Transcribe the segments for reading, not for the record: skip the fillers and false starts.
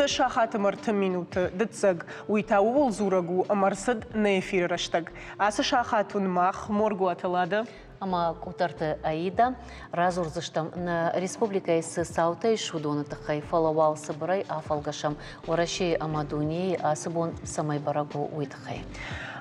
11 сахаты ӕмӕ 30 минуты, дыццӕг. Уый та ууыл дзурӕг у, ӕмӕ ӕрцыд нӕ эфиры рӕстӕг. Ацы сахат уын мах, Моргуаты Лада ӕмӕ Къутӕрты Аида радзурдзыстӕм нӕ республикӕйы цы цаутӕ ис, уыдоны тыххӕй, фӕлӕ уал цыбырӕй афӕлгӕсӕм Уӕрӕсейы ӕмӕ дунейы ацы бон цӕмӕй бӕрӕг у, уый тыххӕй.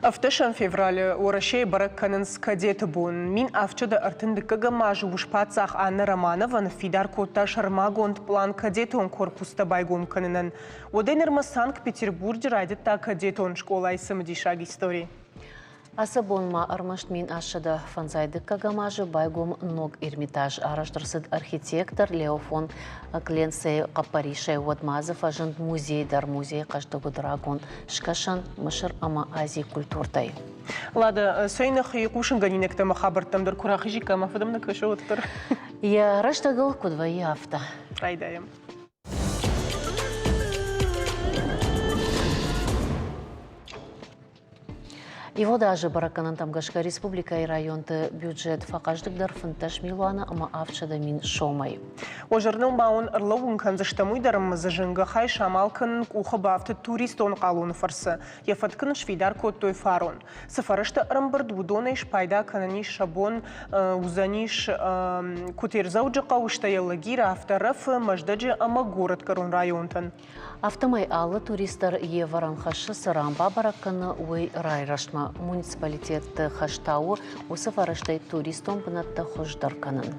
Ӕвддӕсӕм февралы Уӕрӕсейы бӕрӕг кӕнынц Кадеты бон. 1732 азы ус-паддзах Аннӕ Романова ныффидар кодта сӕрмагонд пълан кадетон корпустӕ байгом кӕнынӕн. Уӕдӕй нырмӕ Санкт-Петербурджы райдыдта кадетон скъолайы цымыдисаг истори. Ацы бон ма ӕрмӕст 1850 дыккӕгӕм азы байгом ног Эрмитаж. Арӕзт ӕрцыд архитектор Лео фон Кленцейы хъӕппӕрисӕй. Уӕдмӕ дзы фӕзынд музей дӕр. Музей хъӕздыг уыд рагон Скӕсӕн, Мысыр ӕмӕ Азийы культуртӕй. Лада, цӕй нӕхи хъусынгӕнинӕгтӕ ӕмӕ хабӕрттӕм дӕр куы рахизиккам, афтӕ дӕм нӕ кӕсы уӕддӕр? Йӕ рӕстӕгыл куыд вӕййы, афтӕ. Райдайӕм. Ивгъуыд азы бӕрӕггӕнӕнтӕм гӕсгӕ республикӕйы районты бюджет фӕхъӕздыгдӕр 15 милуаны ӕмӕ 700 мин сомӕй. Уӕ зӕрдыл ма уын ӕрлӕууын кӕндзыстӕм уый дӕр ӕмӕ дзы зынгӕ хай самал кӕнын къухы бафтыд туристон хъалоны фӕрцы. Йӕ фӕтк ын сфидар кодтой фарон. Цы фӕрӕзтӕ ӕрӕмбырд, уыдонӕй спайда кӕнын ис сӕ бон уыдзӕнис куыд Дзӕуджыхъӕуы, стӕй Алагиры, афтӕ Ӕрӕфы, Мӕздӕджы ӕмӕ горӕтгӕрон районтӕн. Афтӕмӕй алы турист дӕр йе вӕрӕн хӕссы, цы ран бабӕрӕг кӕны, уый райрӕзтмӕ. Муниципалитетты хӕс та у уыцы фӕрӕзтӕй туристон бынӕттӕ хуыздӕр кӕнын.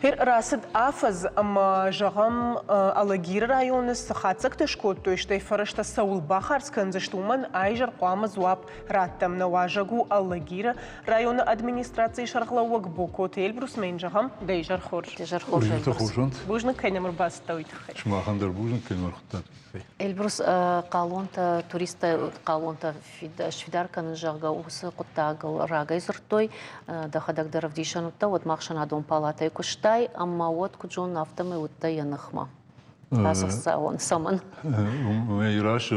Рацыд афӕдз ӕмӕ, зӕгъӕм, Алагиры районы цы хатдзӕгтӕ скодтой, стӕй фӕрӕзтӕ цӕуыл бахардз кӕндзысты, уымӕн айзӕр хъуамӕ дзуапп раттӕм. Нӕ уазӕг у Алагиры Районы администрацийы сӕргълӕууӕг Бокоты Эльбрусмӕ йын зӕгъӕм, дӕ изӕр хорз. Изӕр хорз, Эльбрус. Бузныг, кӕй нӕм ӕрбацыдтӕ, уый тыххӕй. Сымахӕн дӕр бузныг, кӕй нӕм ӕрхуыдтат, уый тыххӕй. Эльбрус, хъалонтӕ, туристтӕ хъалонтӕ сфидар кӕнын, зӕгъгӕ, уыцы хъуыддагыл рагӕй дзырдтой. Дӕхӕдӕг дӕр ӕвдисӕн уыдтӕ, уӕд ма ӕхсӕнадон палатӕйы куыстай, ӕмӕ уӕд, куыд зонын, афтӕмӕй уыдтӕ йӕ ныхмӕ. Ацы хцауон цӕмӕн? Уымӕй раст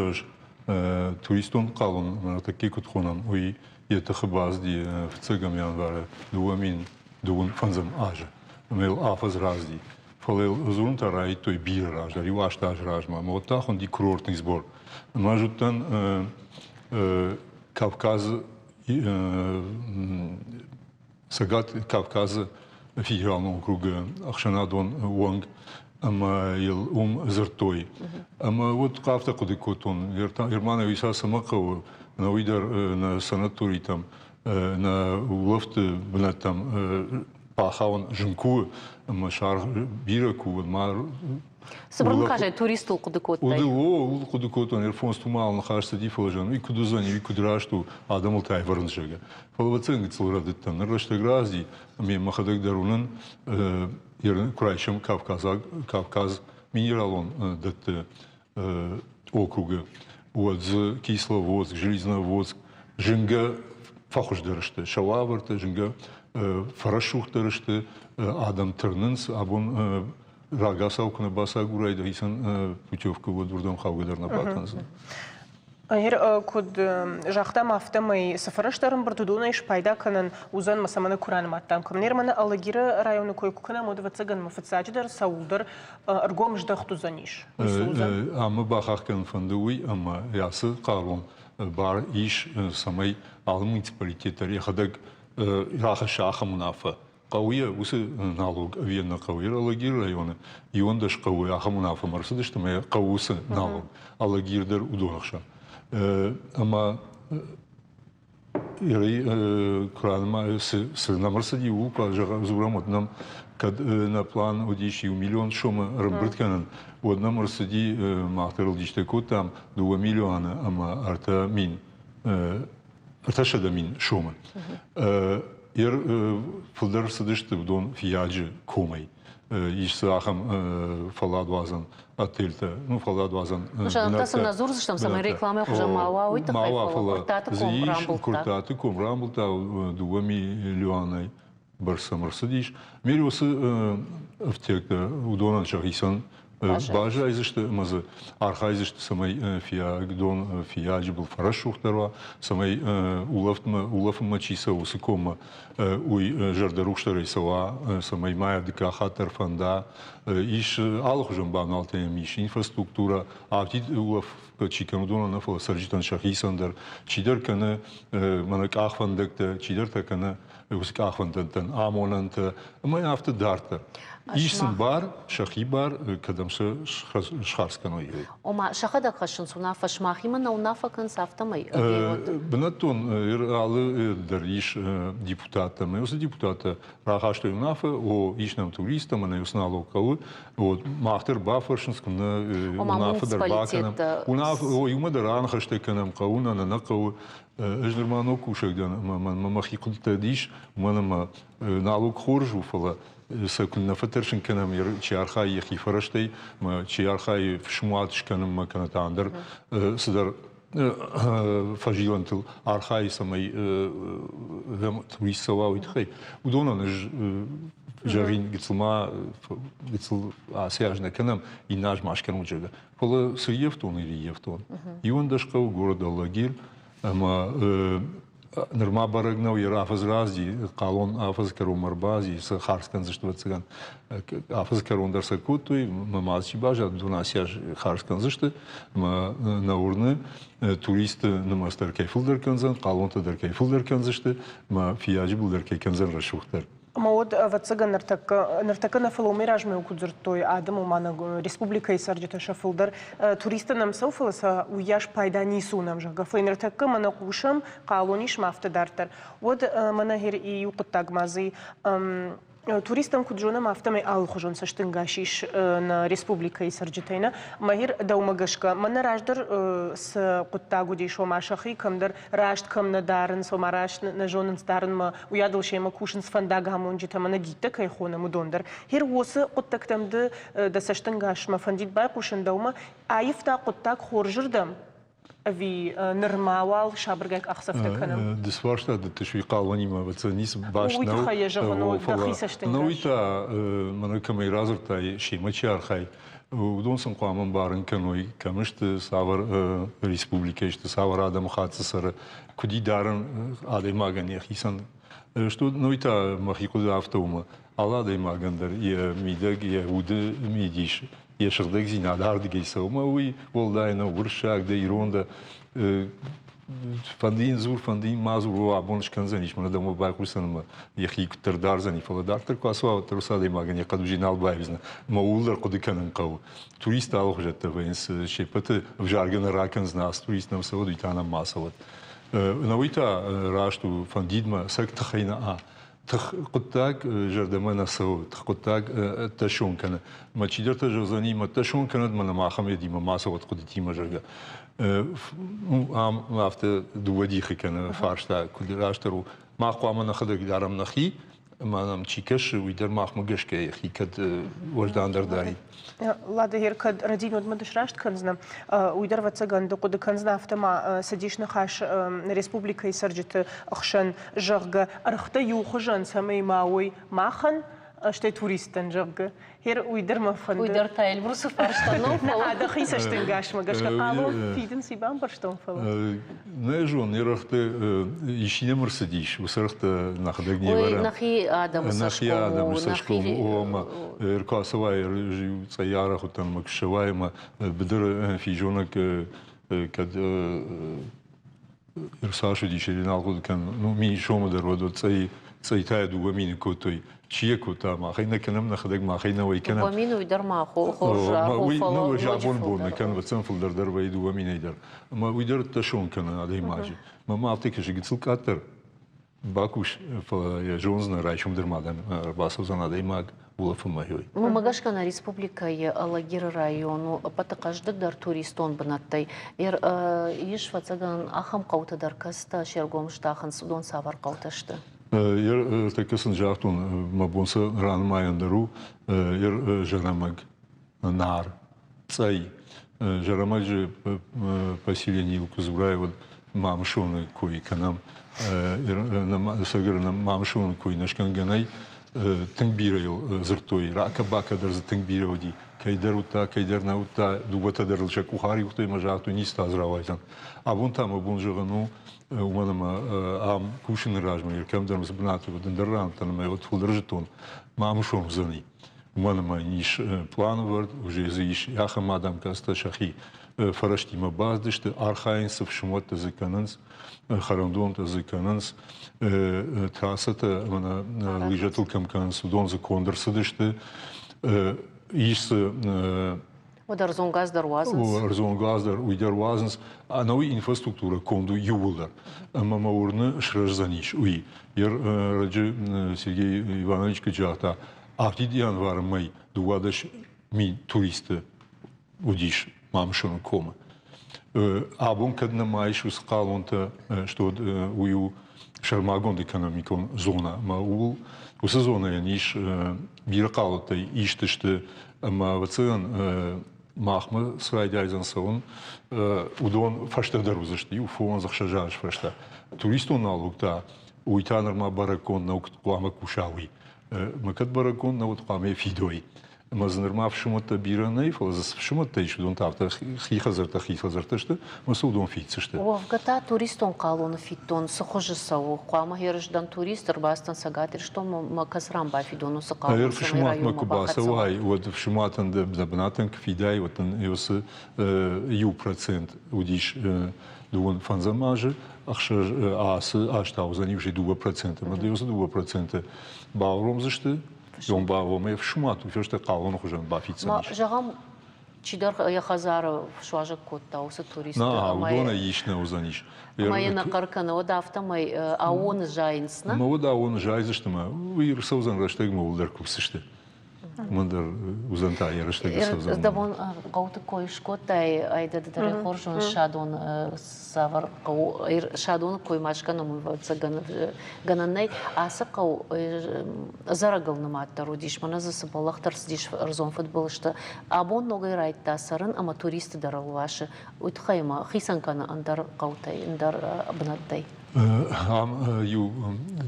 туристон хъалон ныртӕккӕ куыд хонӕм, уый йӕ тыхы бацыди фыццӕгӕм январы 2025 азы. Ӕмӕ йыл афӕдз рацыди. Фӕлӕ йыл дзурын та райдыдтой бирӕ раздӕр, иу аст азы размӕ. Ӕмӕ уӕд та хуынди курортный сбор. Ӕмӕ ӕз уыдтӕн Кавказы Цӕгат Кавказы федералон округы ӕхсӕнадон уӕнг ӕмӕ йыл уым дзырдтой. Ӕмӕ уӕд афтӕ хъуыды кодтон, Ерманы уый цӕмӕ хъӕуы, нӕ уый дӕр нӕ санаторитӕм, нӕ улӕфты бынӕттӕм бахауын зын куы у, ӕмӕ саргъ бирӕ куы у, ма Цыбыр ныхасӕй туристыл хъуыды кодтай? О, ууыл хъуыды кодтон, ӕрфондз туманыл ныхас цыди, фӕлӕ зӕгъын, уый куыд уыдзӕни, уый куыд раст у, адӕмыл та ӕвӕрынц, зӕгъгӕ. Фӕлӕ ӕвӕццӕгӕн гыццыл рӕдыдтӕн. Ныр рӕстӕг рацыди, ӕмӕ мӕхӕдӕг дӕр уынын, куы райсӕм Кавказаг, Кавказ минералон дӕтты округы, уӕд дзы Кисловодск, Железноводск зынгӕ фӕхуыздӕр сты. Сӕ уавӕртӕ зынгӕ фӕрӕсугъддӕр сты, адӕм тырнынц, абон рагацау куы нӕ бацагурай дӕхицӕн путевкӕ, уӕд уырдӕм хаугӕ дӕр нӕ бакӕндзӕн. Ӕгӕр куыд загътам, афтӕмӕй цы фӕрӕзтӕ ӕрӕмбырд, уыдонӕй спайда кӕнӕн уыдзӕн мӕ цӕмӕн куы ранымадтам. Кӕмнер мӕнӕ Алагиры районы кой куы кӕнӕм, уӕд, ӕвӕццӕгӕн, мӕ фыццаджыдӕр цӕуылдӕр ӕргом здӕхт уыдзӕнис. Ӕмӕ бахахх кӕнын фӕнды уый, ӕмӕ ацы хъалон бар ис, цӕмӕй алы муниципалитет дӕр йӕхӕдӕг рахӕсса ахӕм уынаффӕ, хъӕуы уыцы налог ӕви нӕ хъӕуы. Алагиры районы 11 хъӕуы ахӕм уынаффӕмӕ ӕрцыдысты ӕмӕ хъӕуы уыцы налог. Алагир дӕр уыдон хсӕн. Ӕмӕ куы цы нӕм ӕрцыди, ууыл куы дзурӕм, уӕд нӕм кӕд нӕ план уыдис иу миллион сомы ӕрӕмбырд кӕнын, уӕд нӕм ӕрцыди, мах дӕр ыл дистӕ кодтам, 2 миллионы ӕмӕ 300 000 сомы. Фылдӕр цыдысты уыдон Фийаджы комӕй. Ис дзы ахӕм фӕлладуадзӕн отельтӕ, ну, фӕлладуадзӕн бынӕттӕ. сын нӕ дзурдзыстӕм, цӕмӕй рекламӕ хуызӕн ма уа, уый тыххӕй, фӕлӕ Куырттаты ком рамбылдта. Куырттаты ком рамбылдта 2 миллионӕй бӕрц ӕм ӕрцыдис. Мир уыцы ӕфтиӕгтӕ уыдонӕн сӕхицӕн Баззайдзысты ӕмӕ дзы архайдзысты, цӕмӕй фиагдон фиаджы был фӕрӕсугъддӕр уа, цӕмӕй улӕфтмӕ, улӕфынмӕ чи цӕуы, уыцы коммӕ, уый зӕрдӕрухсдӕрӕй цӕуа, цӕмӕй ма йӕ дыккаг хатт дӕр фӕнда. Ис алыхуызон бавналтӕ йӕм ис, инфраструктурӕ, афтид улӕф чи кӕны, уыдонӕн нӕ, фӕлӕ цӕрджытӕн сӕхицӕн дӕр. Чидӕр кӕны мӕнӕ къахвӕндӕгтӕ, чидӕртӕ кӕны уыцы къахвӕндӕгтӕн амонӕнтӕ ӕмӕ афтӕ дарддӕр. Ис сын бар, сӕхи бар, кӕдӕм сӕ схардз кӕной. Ома, сӕхӕдӕг хӕссынц уынаффӕ, сымахимӕ нӕ уынаффӕ кӕнынц, афтӕмӕй? Бынӕттон алы дӕр ис депутаттӕ. Ӕмӕ уыцы депутаттӕ рахастой уынаффӕ, о, ис нӕм туристтӕ, мӕнӕ уыцы налог хъӕуы, вот мах дӕр бафӕрсынц, куыннӕ уынаффӕ дӕр бакӕнӕм. Уынаффӕ, о, иумӕ дӕр аныхӕстӕ кӕнӕм, хъӕуы нӕ, нӕ хъӕуы. Ӕз нырма ног кусӕг дӕн ӕмӕ мӕнмӕ мӕхи хъуыдытӕ ис, уымӕн ӕмӕ налог хорз у, фӕлӕ сӕ куыннӕ фӕтӕрсын кӕнӕм, чи архайы йӕхи фӕрӕзтӕй, чи архайы фысымуат скӕнынмӕ кӕнӕ та ӕндӕр цыдӕр фӕзилӕнтыл архайы, цӕмӕй турист цӕуа, уый тыххӕй. Уыдонӕн ӕз зӕгъин, гыццыл ма гыццыл ацы аз нӕ кӕнӕм, иннӕ аз ма скӕнут, зӕгъгӕ. Фӕлӕ цы ййӕфтон, ӕрыййӕфтон. 11 хъӕуы город Алагир ӕмӕ нырма бӕрӕг нӕу, йӕ афӕдз рази, хъалон афӕдз кӕронмӕ ӕрбази, сӕ хардз кӕндзысты, ӕвӕццӕгӕн. Афӕдз кӕрон дӕр сӕ кодтой, мӕ ма чи баззад, уыдон ацы аз хардз кӕндзысты. Ӕмӕ нӕ уырны, туристты нымӕц дӕр кӕй фылдӕр кӕндзӕн, хъалонтӕ дӕр кӕй фылдӕр кӕндзысты, ӕмӕ фиййаджы был дӕр кӕй кӕндзӕн рӕсугъддӕр. Ӕмӕ уӕд, ӕвӕццӕгӕн, ныртӕккӕ, ныртӕккӕ нӕ фӕлӕ уымӕй размӕ куыд дзырдтой, адӕм, ома нӕ республикӕйы цӕрджытӕ сӕ фылдӕр туристтӕ нӕм цӕуы, фӕлӕ сӕ уыйас пайда ницы уынӕм, зӕгъгӕ. Фӕлӕ ныртӕккӕ мӕнӕ хъусӕм, хъалон ис ма афтӕ дарддӕр. Уӕд мӕнӕ иу хъуыддаг ма дзы туристтӕм куыд зонӕм, афтӕмӕй алыхуызон цӕстӕнгас ис нӕ республикӕйы цӕрджытӕй. Нӕ Мӕгир, дӕумӕ гӕсгӕ, мӕнӕ раздӕр цы хъуыддаг уыдис, ома сӕхи кӕмдӕр раст кӕм нӕ дарынц, ома раст нӕ зонынц дарынмӕ, уыйадыл семӕ кусынц фӕндагамонджытӕ, мӕнӕ гидтӕ кӕй хонӕм, уыдон дӕр. Гьер уыцы хъуыддӕгтӕм ды дӕ цӕстӕнгасмӕ фӕндид байхъусын дӕумӕ, аивта хъуыддаг хорзырдӕм ӕви нырма уал сабыргай къахдзӕфтӕ кӕнӕм? Ды сфарста дӕттыс, уый хъалонимӕ ӕвӕццӕгӕн ницы баст нӕу. Уый тыххӕй йӕ зӕгъын, дӕхи цӕстӕнгас. Науи та мӕнӕ кӕмӕй радзырдтай, семӕ чи архайы, уыдон сын хъуамӕ ӕмбарын кӕной, кӕм сты, цавӕр республикӕйы сты, цавӕр адӕмыхатт дзы цӕры, куыд и дарын адӕймагӕн йӕхицӕн. Что, ну и та мӕхи хъуыды афтӕ у, алы адӕймагӕн дӕр йӕ мидӕг, йӕ уды мидис, йӕ сыгъдӕгдзинад ардыгӕй цӕуы, ӕмӕ уый уӕлдай нӕу, уырыссаг дӕ, ирон дӕ, фӕнды йын дзур, фӕнды йын ма дзур, абон скӕндзӕнис, мӕнӕ дӕумӕ байхъусдзӕн ӕмӕ йӕхи куыддӕр дардзӕни, фӕлӕ дарддӕр куы ацӕуа, уӕддӕр уыцы адӕймагӕн йӕ хъӕдузи нал баивдзынӕ. Ӕмӕ ууыл дӕр хъуыды кӕнын хъӕуы. Туристтӕ алыхуызӕттӕ вӕййынц, се ппӕты ӕвзаргӕ нӕ ракӕндзынӕ, ацы турист нӕм цӕуӕд, уый та нӕм ма цӕуӕд. Науи та раст у, фӕндид мӕ, цӕг тыхӕй нӕ тых хъуыддаг зӕрдӕмӕ нӕ цӕуы, тых хъуыддаг тӕссон кӕны. Мӕ чидӕртӕ зӕгъдзӕни, мӕ тӕссон кӕнӕд, мӕнӕ махӕм едимӕ ма цӕуӕд хъуыдытимӕ, зӕгъгӕ. Ам афтӕ дыууӕ дихы кӕны фарста, куыд растдӕр у. Мах хъуамӕ нӕхӕдӕг дарӕм нӕхи, ӕмӕ нӕм чи кӕсы, уый дӕр махмӕ гӕсгӕ йӕхи кӕд уӕздандӕр дарид. Ладӕгер, кӕд рӕдийын, уӕд мӕ ды сраст кӕндзынӕ. Уый дӕр, ӕвӕццӕгӕн, ды хъуыды кӕндзынӕ, афтӕ ма цыдис ныхас нӕ республикӕйы цӕрджыты хсӕн, зӕгъгӕ, ӕргътӕ иухуызӕн цӕмӕй ма уой махӕн, стӕй туристтӕн, зӕгъгӕ. Гьер уый дӕр мӕ фӕнды. Уый дӕр та Эльбрусы фарста нӕу, фӕлӕ. Дӕхи цӕстӕнгасмӕ гӕсгӕ хъалон фидын ци бамбӕрстон, фӕлӕ. Нӕ зон, не рӕгъты исинӕм ӕрцыдис, уыцы ӕргътӕ нӕхӕдӕг не вӕрӕм. Нӕхи адӕмы Нӕхи адӕмы цӕсгом у, ӕмӕ ӕркуацӕуай цъӕйарӕх уыдтӕн ӕмӕ куы ссӕуай ӕмӕ быдыры физонӕг кӕд ӕрцас уыдис, ӕви нал хъуыды кӕнын. Ну, мин сомы дӕр уӕд цъӕй, цъӕйтӕ 2 мины кодтой. Чи йӕ кодта, махӕй нӕ кӕнӕм, нӕхӕдӕг махӕй нӕ уӕй кӕнӕм. 2 мины уый дӕр ма хорз уый, ну, абон бон нӕ кӕн, вӕццӕн фылдӕр дӕр вӕййы 2 минӕй дӕр. Ӕмӕ уый дӕр тӕссон кӕны адӕймаджы. Мӕ ма афтӕ кӕсы, гыццыл къаддӕр бакус, фӕлӕ йӕ зондзынӕ, райсом дӕр ма дӕм ӕрбацӕудзӕн адӕймаг улӕфынмӕ. Уымӕ гӕсгӕ нӕ республикӕйы Алагиры район у ӕппӕты хъӕздыгдӕр туристон бынӕттӕй. Ис, ӕвӕццӕгӕн, ахӕм хъӕутӕ дӕр, кӕцытӕ се ргом здахынц, уыдон цавӕр хъӕутӕ сты? Ӕртӕккӕ сын загътон, мӕ бон сӕ ранымайӕн дӕр у, Зӕрӕмӕг, Нар, Цъӕй. Зӕрӕмӕджы поселенийыл куы дзурай, уӕд Мамысоны кой кӕнӕм. Цӕгӕр Мамысоны кой нӕ скӕнгӕ нӕй. Тынг бирӕ йыл дзырдтой, ракӕ-бакӕ дӕр дзы тынг бирӕ уыди. Кӕйдӕр уыдта, кӕйдӕр нӕ уыдта, дыууӕтӕ дӕр ыл сӕ къух ариуыгътой ӕмӕ загътой, ницы та дзы рауайдзӕн. Абон та мӕ бон зӕгъын у, уымӕн ӕмӕ ам кусыны размӕ кӕмдӕр уыцы бынаты уыд ӕндӕр рӕнхътӕн ӕмӕ уӕд фылдӕр зыдтон, Мамысон уыдзӕни. Уымӕн ӕмӕ ис планвӕрд, уже дзы ис ахӕм адӕм, кӕцытӕ сӕхи фӕрӕзтимӕ бацыдысты, архайынц, ӕфсымуӕттӕ дзы кӕнынц, хӕрӕндонтӕ дзы кӕнынц, трассӕтӕ мӕнӕ лыжӕтыл кӕм кӕнынц, уыдон дзы конд ӕрцыдысты. Ис дзы Уӕд ӕрдзон газ дӕр уадзынц? Ӕрдзон газ дӕр, уый дӕр уадзынц. Ӕнӕуый инфраструктурӕ конд у иууылдӕр. Ӕмӕ мӕ уырны, сырӕздзӕнис уый. Йе рӕджы Сергей Иванович куыд загъта, афтид январы мӕй 12 мин туристы уыдис Мамысоны комы. Абон кӕд нӕма ис уыцы хъалонтӕ, что уый у сӕрмагонд экономикон зонӕ, ӕмӕ ууыл уыцы зонӕйӕн ис бирӕ хъалонтӕй ист сты ӕмӕ ӕвӕццӕгӕн махмӕ цы райдайдзӕн цӕуын, уыдон фӕстӕдӕр уыдзысты, иу фондз-ӕхсӕз азы фӕстӕ. Туристон налог та, уый та нырма бӕрӕггонд нӕу, куыд хъуамӕ куса, уый. Мӕ кӕд бӕрӕггонд нӕ уыд, хъуамӕ фидой. Ӕмӕ дзы нырма ӕфсымӕртӕ бирӕ нӕй, фӕлӕ дзы цы ӕфсымӕртӕ ис, уыдон та афтӕ хи хӕдзӕрттӕ хи хӕдзӕрттӕ сты, ӕмӕ сӕ уыдон фиддзысты. Уӕвгӕ та туристон хъалоны фиддон цы хуызы цӕуы? Хъуамӕ ерысдӕн турист ӕрбацыдӕн Цӕгат Ирыстонмӕ мӕ кӕцы ран бафидон уыцы хъалон, цӕмӕй Ӕфсымӕртмӕ районмӕ куы бахӕццӕ уа? бацӕуай, уӕд ӕфсымӕртӕн дӕ бынатӕн куы фидай, уӕд дын уыцы 1% уыдис дыууын фӕндзӕм азы, ӕхсӕз ацы аз та уыдзӕн иу 2%. Ӕмӕ дӕ уыцы 2% бауромдзысты, Донбаромӕ ӕфсымӕр уый фӕстӕ хъалоны хуызӕн бафиддзӕнис. Зӕгъӕм, чидӕр йӕ хӕдзары суазӕг кодта уыцы туристты. На, уыдонӕй ис нӕ уыдзӕнис. Ӕмӕ йӕ нӕ хъӕр кӕны, уӕд афтӕмӕй аууоны зайынц, нӕ? Ӕмӕ уӕд аууоны зайдзысты ӕмӕ уый ӕрцӕудзӕн рӕстӕгмӕ уылдӕр кусдзысты. Уымӕн дӕр уыдзӕн та йӕ рӕстӕг ӕрцӕудзӕн. Дӕбон хъӕуты кой скодтай, айдӕ дӕр хорз Садон цавӕр хъӕу, Садоны кой ма скӕнӕм, ӕвӕццӕгӕн, гӕнӕн нӕй. Ацы хъӕу ӕдзӕрӕгыл нымад дӕр уыдис, мӕнӕ дзы цы бӕллӕхтӕ ӕрцыдис ӕрдзон фыдбылызты. Абон ногӕй райдыдта цӕрын ӕмӕ туристты дӕр ӕлвасы. Уый тыххӕй ма хицӕн кӕны ӕндӕр хъӕутӕй, ӕндӕр бынӕттӕй. Ам иу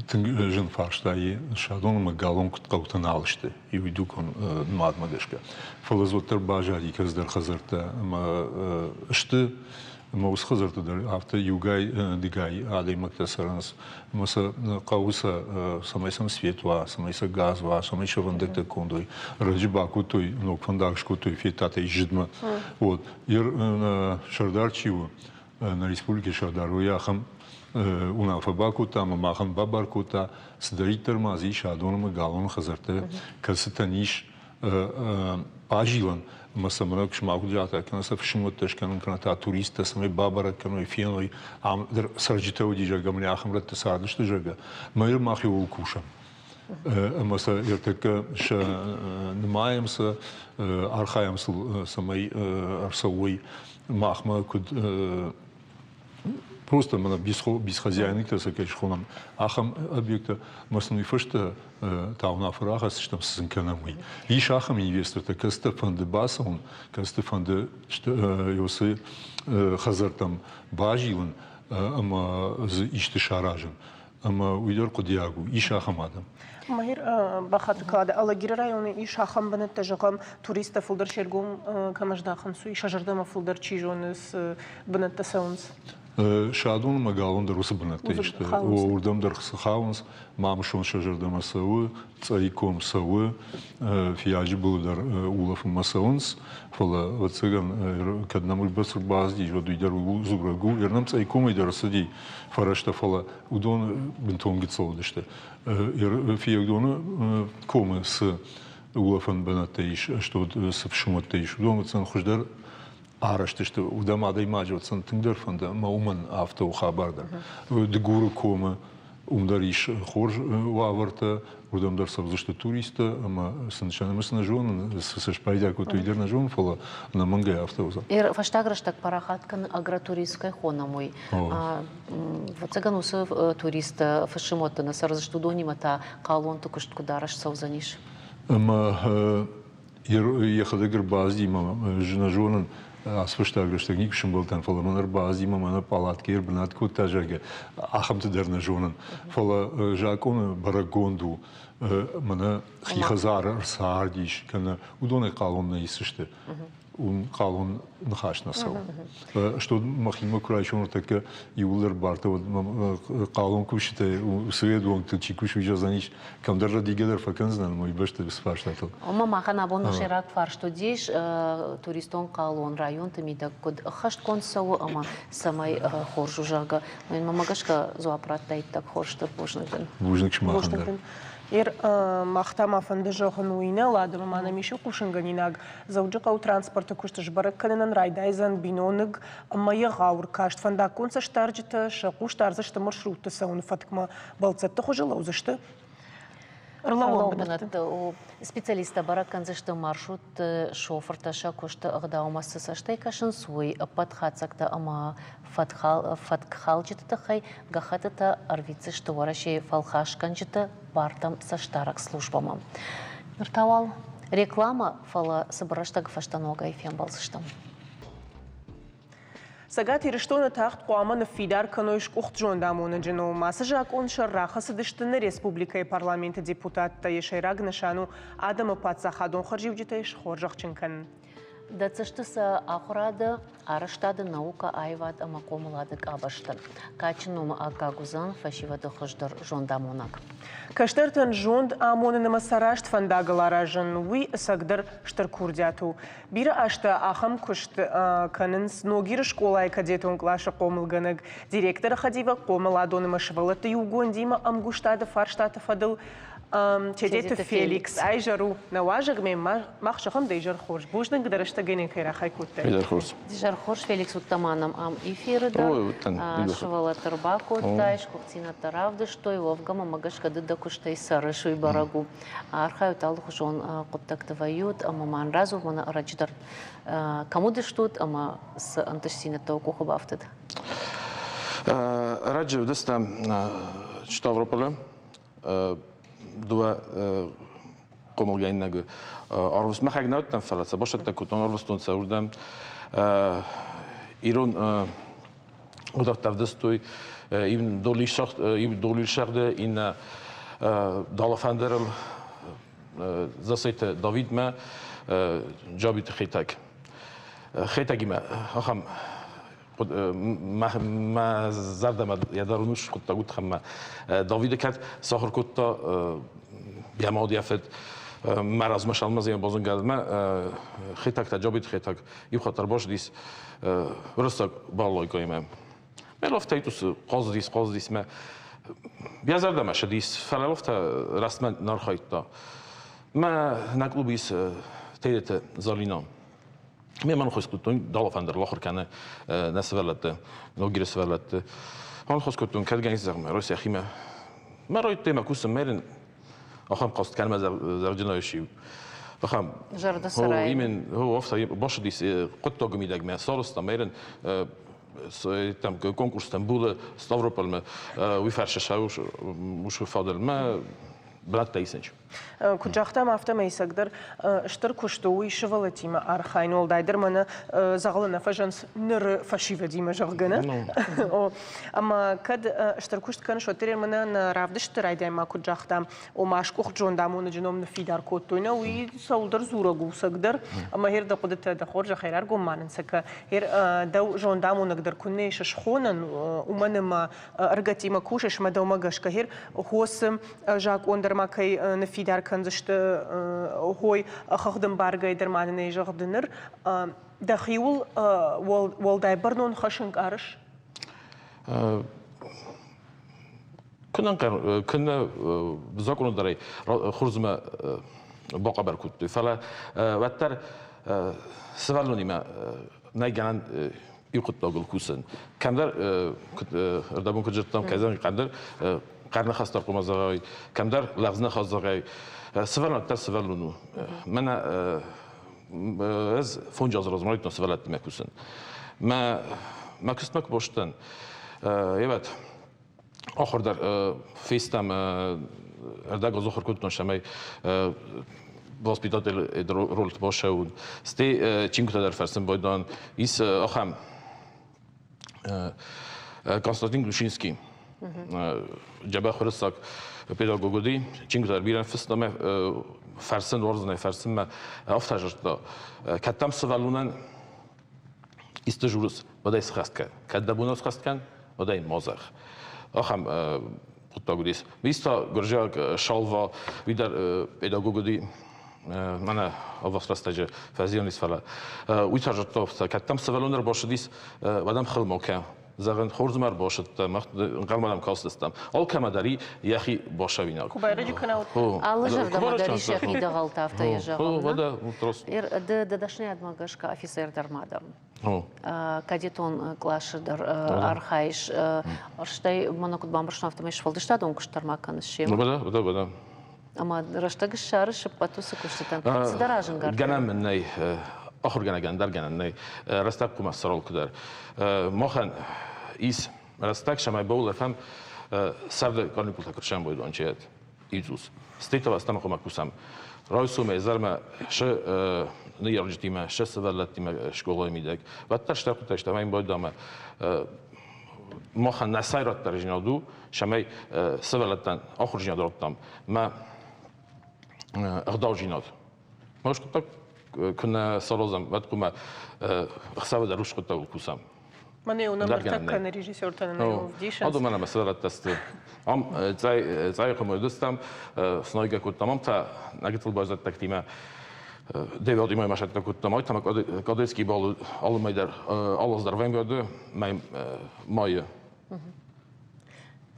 тынг зын фарста и, Садон ӕмӕ Галон куыд хъӕутӕ нал сты, иу дукон нымадмӕ гӕсгӕ. Фӕлӕ дзы уӕддӕр баззади кӕцыдӕр хӕдзӕрттӕ ӕмӕ сты ӕмӕ уыцы хӕдзӕртты дӕр афтӕ иугай-дыгай адӕймӕгтӕ цӕрынц. Ӕмӕ сӕ хъӕуы сӕ, цӕмӕй сӕм свет уа, цӕмӕй сӕ газ уа, цӕмӕй сӕ фӕндӕгтӕ конд уой. Раджы бакодтой, ног фӕндаг скодтой, федтат ӕй зыдмӕ. Вот. Сӕрдар чи у, нӕ республикӕйы сӕрдар, уый ахӕм уынаффӕ бакодта ӕмӕ махӕн бабар кодта, цыдӕриддӕр ма дзы ис адон ӕмӕ галоны хӕдзӕрттӕ, кӕцытӕн ис базилӕн ӕмӕ сӕ мӕнӕ сымах куыд загъта, кӕнӕ сӕ фысымуӕттӕ скӕнын, кӕнӕ та туристтӕ цӕмӕй бабӕрӕг кӕной, феной, ам дӕр цӕрджытӕ уыди, зӕгъгӕ, мӕнӕ ахӕм рӕтты цардысты, зӕгъгӕ. Мӕ мах иууыл кусӕм. Ӕмӕ сӕ ӕртӕккӕ сӕ нымайӕм сӕ, архайӕм сыл, цӕмӕй ӕрцӕуой махмӕ куыд просто мӕнӕ бесхозяйнӕгтӕ сӕ кӕй схонӕм, ахӕм объекттӕ ӕмӕ сын уый фӕстӕ та уынаффӕ рахӕсдзыстӕм, цы сын кӕнӕм, уый. Ис ахӕм инвестортӕ, кӕцытӕ фӕнды бацӕуын, кӕцыты фӕнды уыцы хӕдзӕрттӕм базилын ӕмӕ дзы исты саразын. Ӕмӕ уый дӕр хъуыдыйаг у, ис ахӕм адӕм. Махир бахатыр кӕнӕд, Алагиры районы ис ахӕм бынӕттӕ, зӕгъӕм, туристтӕ фылдӕр се ргом кӕмӕ здахынц, уый сӕ зӕрдӕмӕ фылдӕр чи зоны, цы бынӕттӕ цӕуынц? Садон ӕмӕ Галон дӕр уыцы бынӕттӕ сты. Уырдӕм дӕр цы хауынц, Мамысон сӕ зӕрдӕмӕ цӕуы, Цъӕйком цӕуы, Фиаджы былы дӕр улӕфынмӕ цӕуынц, фӕлӕ, ӕвӕццӕгӕн, кӕд нӕм уыйбӕрц ӕрбацыдис, уӕд уый дӕр дзурӕг у. Нӕм Цъӕйкомӕй дӕр ӕрцыди фӕрӕзтӕ, фӕлӕ уыдон бынтон гыццыл уыдысты. Фиййагдоны комы цы улӕфӕн бынӕттӕ ис, цы фысымуӕттӕ ис, уыдон уыдзӕн хуыздӕр арӕзт сты. Уыдӕм адӕймаджы уыдзӕн тынгдӕр фӕнды ӕмӕ уымӕн афтӕ у хабар дӕр. Дыгуры комы уым дӕр ис хорз уавӕртӕ, уырдӕм дӕр цӕудзысты туристтӕ ӕмӕ сын сӕ нымӕц нӕ зонын, цы сӕ спайда кодтой, уый дӕр нӕ зонын, фӕлӕ ӕнӕмӕнгӕй афтӕ уыдзӕн. Фӕстаг рӕстӕг парахат кӕны агротуризм кӕй хонӕм, уый. Ӕвӕццӕгӕн, уыцы туристтӕ фысымуӕтты нӕ цӕрдзысты, уыдонимӕ та хъалонты куыст куыд арӕзт цӕудзӕнис? Ӕмӕ йӕхӕдӕг ӕрбацыди ӕмӕ нӕ зонын, Ацы фӕстаг рӕстӕг никуы сӕмбӕлдтӕн, фӕлӕ мӕн ӕрбази ӕмӕ мӕнӕ палаткӕйы ӕрбынат кодта, зӕгъгӕ, ахӕмты дӕр нӕ зонын. Фӕлӕ закъоны бӕрӕггонд у, мӕнӕ хи хӕдзары ӕрцардис, кӕнӕ уыдонӕй хъалон нӕ исдзысты. Уым хъалон ныхас нӕ цӕуы. Что мӕхимӕ куы райсон ныртӕккӕ иууылдӕр бартӕ, уӕд хъалон кусджытӕ уыцы уӕнгты чи кусы, уый зӕгъдзӕнис, кӕмдӕр рӕдийгӕ дӕр фӕкӕндзынӕн ӕмӕ уый бӕсты уыцы фарстатыл. Ома махӕн абон сӕйраг фарст уыдис туристон хъалон районты мидӕг куыд ӕххӕстгонд цӕуы ӕмӕ цӕмӕй хорз у, зӕгъгӕ. Мӕнмӕ гӕсгӕ дзуапп радта иттӕг хорз, стыр бузныг дын. Бузныг сымахӕн дӕр. Ер, мах та ма фӕнды зӕгъын уый нӕ ладӕмӕ ма нӕм ис иу хъусынгӕнинаг. Дзӕуджыхъӕуы транспорты куыст сбӕрӕг кӕнынӕн райдайдзӕн биноныг ӕмӕ егъау ӕркаст. Фӕндаггон цӕстдарджытӕ сӕ хъус дардзысты маршрутты цӕуыны фӕткмӕ. Бӕлццӕтты хуызы лӕудзысты ӕрлӕууӕн бынӕтты. Специалисттӕ бӕрӕг кӕндзысты маршрутты шофыртӕ сӕ куысты ӕгъдаумӕ цы цӕстӕй кӕсынц, уый ӕппӕт хатдзӕгтӕ ӕмӕ фӕткхалджыты тыххӕй гӕххӕттытӕ ӕрвитдзысты Уӕрӕсейы фӕлхасгӕнджыты бартӕм цӕстдарӕг службӕмӕ. Ныр та уал рекламӕ, фӕлӕ цыбыр рӕстӕг фӕстӕ ногӕй фембӕлдзыстӕм. Цӕгат Ирыстоны тагъд хъуамӕ ныффидар кӕной сгуыхт зондамонӕджы ном. Ацы закъон сӕр рахӕцыдысты нӕ республикӕйы парламенты депутаттӕ. Йӕ сӕйраг нысан у адӕмы паддзахадон хӕрзиуджытӕй схорзӕхджын кӕнын. Дӕтдзысты сӕ ахуырады, арӕзтады, наукӕ, аивад ӕмӕ хъомылады къабӕзты. Кадджын номы аккаг уыдзӕн фӕсивӕды хуыздӕр зондамонӕг. Кӕстӕртӕн зонд амонын ӕмӕ сӕ раст фӕндагыл аразын, уый ӕцӕгдӕр стыр курдиат у. Бирӕ азтӕ ахӕм куыст кӕнынц Ногиры скъолайы кадетон къласы хъомылгӕнӕг, директоры хӕдивӕг хъомыладон ӕмӕ сывӕллӕтты иугондимӕ ӕмгуыстады фарстаты фӕдыл Тедеты Феликс. Айзӕр у нӕ уазӕгмӕ, мах зӕгъӕм дӕ изӕр хорз. Бузныг дӕ рӕстӕгӕй нын кӕй рахай кодтай. Изӕр хорз. Изӕр хорз, Феликс, уыдтӕ ма нӕм ам эфиры дӕр. Сывӕллӕтты ӕрбакодтай, сгуыхтдзинӕдтӕ равдыстой. Уӕвгӕ мӕмӕ гӕсгӕ ды дӕ куыстӕй цӕрыс, уый бӕрӕг у. Архайут алыхуызон хъуыддӕгты вӕййут ӕмӕ ма радзур мӕнӕ ӕрӕджы дӕр кӕм уыдыстут ӕмӕ цы ӕнтыстдзинӕдтӕ уӕ къухы бафтыд? Ӕрӕджы уыдыстӕм Ставрополы дыууӕ хъомылгӕнинагы арвыст мӕхӕг нӕ уыдтӕн, фӕлӕ сӕ басӕттӕ кодтон, арвыстон сӕ уырдӕм. Ирон уыдӕттӕ ӕвдыстой иу долисагъды, иннӕ далафӕндырыл Засайты Давидмӕ Джабиты Хетӕг. Хетӕгимӕ ахӕм мӕ зӕрдӕмӕ йӕ дӕр уын хъуыддаг уыд ӕмӕ Давиды кӕд сахуыр кодта йӕ мад, йӕ фыд мӕ размӕ Салмазийӕн базонгӕ Хетӕг та Джабиты Хетӕг иу хатт ӕрбацыдис уырыссаг балалайкаимӕ. Мӕ лафтӕ уыцы хъазыдис, хъазыдис мӕ йӕ зӕрдӕмӕ ссыдис, фӕлӕ лафтӕ рӕстмӕ нӕ архайдта. Мӕ нӕ клубы ис Тедеты Залина. Ме ма ныхас кодтон, далафӕндыр ахуыр кӕны нӕ сывӕллӕтты, Ногиры сывӕллӕтты. Ма ныхас кодтон, кӕд гӕнис зӕгъмӕ, рой сӕхимӕ. Мӕ райдыдтой мӕ кусын, мӕ ахӕм хъаст кӕнмӕ зӕгъджынӕй сиу. Ахӕм Зӕрдӕсӕрӕй. Имен, басыдис хъуыддагы мидӕгмӕ, сарӕзта мӕрын там конкурстӕм булы Ставропольмӕ, уый фӕрсы сӕ усы фӕдыл мӕ бынӕттӕ исынч. Куыд загътам, афтӕмӕй ӕцӕгдӕр стыр куыст у уый сывӕллӕттимӕ архайын, уӕлдайдӕр мӕнӕ дзӕгъӕлы нӕ фӕзӕнц ныры фӕсивӕдимӕ, зӕгъгӕ, нӕ? Ӕмӕ кӕд стыр куыст кӕныс, уӕддӕр мӕнӕ нӕ равдысты райдайӕн ма куыд загътам, ома сгуыхт зондамонӕджы ном ныффидар кодтой, нӕ уый цӕуылдӕр дзурӕг у цӕгдӕр, ӕмӕ гъер дӕ хъуыдытӕ дӕ хорзӕхӕй раргом ма нын сӕ кӕ. Гъер дӕу зондамонӕг дӕр куыннӕ ис схонӕн, уымӕн ӕмӕ ӕрыгӕттимӕ кусыс, ӕмӕ дӕумӕ гӕсгӕ гъер хосы закъон дӕр ма кӕй ныффидар кӕндзысты, хой хыгъдӕмбаргӕйӕ дӕр ма нын ӕй зӕгъ ныр. Дӕхиуыл уӕлдай бӕрнон хӕс ӕнкъарыс? Куынӕ закъоны хорзмӕ бахъӕбӕр кодтой, фӕлӕ уӕддӕр сывӕллонимӕ нӕй гӕнӕн иу хъуыддагыл кусын. Кӕмдӕр, ӕрдӕбон куыд зыдтам, кӕмдӕр хъӕрныхӕстӕ хъуамӕ зӕгъай, кӕмдӕр лӕгъз ныхас зӕгъай. Сывӕллон дӕр сывӕллон у. Мӕнӕ ӕз фондз азы размӕ райдыдтон сывӕллӕттимӕ кусын. Мӕ мӕ куыстмӕ куы бацыдтӕн, ӕвӕд ахуыр дӕр фестӕм, ӕрдӕг ахуыр кодтон, цӕмӕй Воспитатель роль башӕуд. Сте чингуытӕ дӕр фӕрсын байдан. Ис ахӕм Константин Глушинский. Джабах уырыссаг педагог уыди. Чингуытӕ дӕр бирӕ фыста ӕмӕ фӕрсын уарзынӕй фӕрсынмӕ афтӕ зыдта. Кӕд дӕм сывӕллонӕн исты журыс, уӕд ӕй схӕст кӕн. Кӕд дӕ бон схӕст кӕн, уӕд ӕй ма зӕгъ. Ахӕм хъуыддаг уыдис. Мис та гуырдзиаг Шалва, уый дӕр педагог уыди, мӕнӕ ӕввахс рӕстӕджы фӕзиан ис, фӕлӕ уый та зыдта, кӕд дӕм сывӕллон ӕрбацыдис, уӕд ӕм хыл ма кӕн. Зӕгъын, хорз ма ӕрбацыдтӕ, мах ӕнхъӕлмӕ дӕм кастыстӕм. Алкӕмӕ дӕр и йӕхи басӕуинаг. Куы байрӕджы кӕна, Алы зӕрдӕмӕ дӕр ис йӕхи дӕгъӕлтӕ, афтӕ йӕ зӕгъӕм. Ды дӕ дӕсныйадмӕ гӕсгӕ офицер дӕр ма дӕ. Кадетон къласы дӕр архайыс, стӕй мӕнӕ куыд бамбӕрстон, афтӕмӕй сфӕлдыстадон куыст дӕр ма кӕныс семӕ. Бада, бада. Ӕмӕ рӕстӕг ссарыс ӕппӕт уыцы куыстытӕн. Цы дӕ разӕнгард? Гӕнӕн мын нӕй, ахуыргӕнӕгӕн дӕр гӕнӕн нӕй, рӕстӕг хъуымӕ ссарол куыдӕр. Махӕн ис рӕстӕг, цӕмӕй баулӕфӕм сӕрды каникултӕ куы сӕмбӕлдон чият. Иисус. Стӕй та хъуамӕ кусӕм. Райсомӕй изӕрмӕ сӕ ныййарджытимӕ, сӕ сывӕллӕттимӕ скъолайы мидӕг. Уӕддӕр стыр хъуыддӕгтӕ ӕмӕ йын байдамӕ махӕн нӕ сӕйрагдӕр зинад у, цӕмӕй сывӕллӕттӕн ахуырдзинад радтам мӕ ӕгъдаудзинад. Мӕ хъуыддаг куы нӕ саразӕм, уӕд хъуамӕ ӕхсӕвы дӕр уыцы хъуыддагыл кусӕм. Мӕнӕ ныртӕккӕ нӕ режиссертӕ нын ӕвдисынц. Адон мӕнӕ мӕ сывӕллӕттӕ сты. Ам цъайы къуымы уыдыстӕм, снойгӕ кодтам, ам та нӕ гыццыл баззаддӕгтимӕ Девятимӕ ма сӕттӕ кодтам. Ай та ма Кадетский бал алы мӕй дӕр, алы аз дӕр вӕййы майы.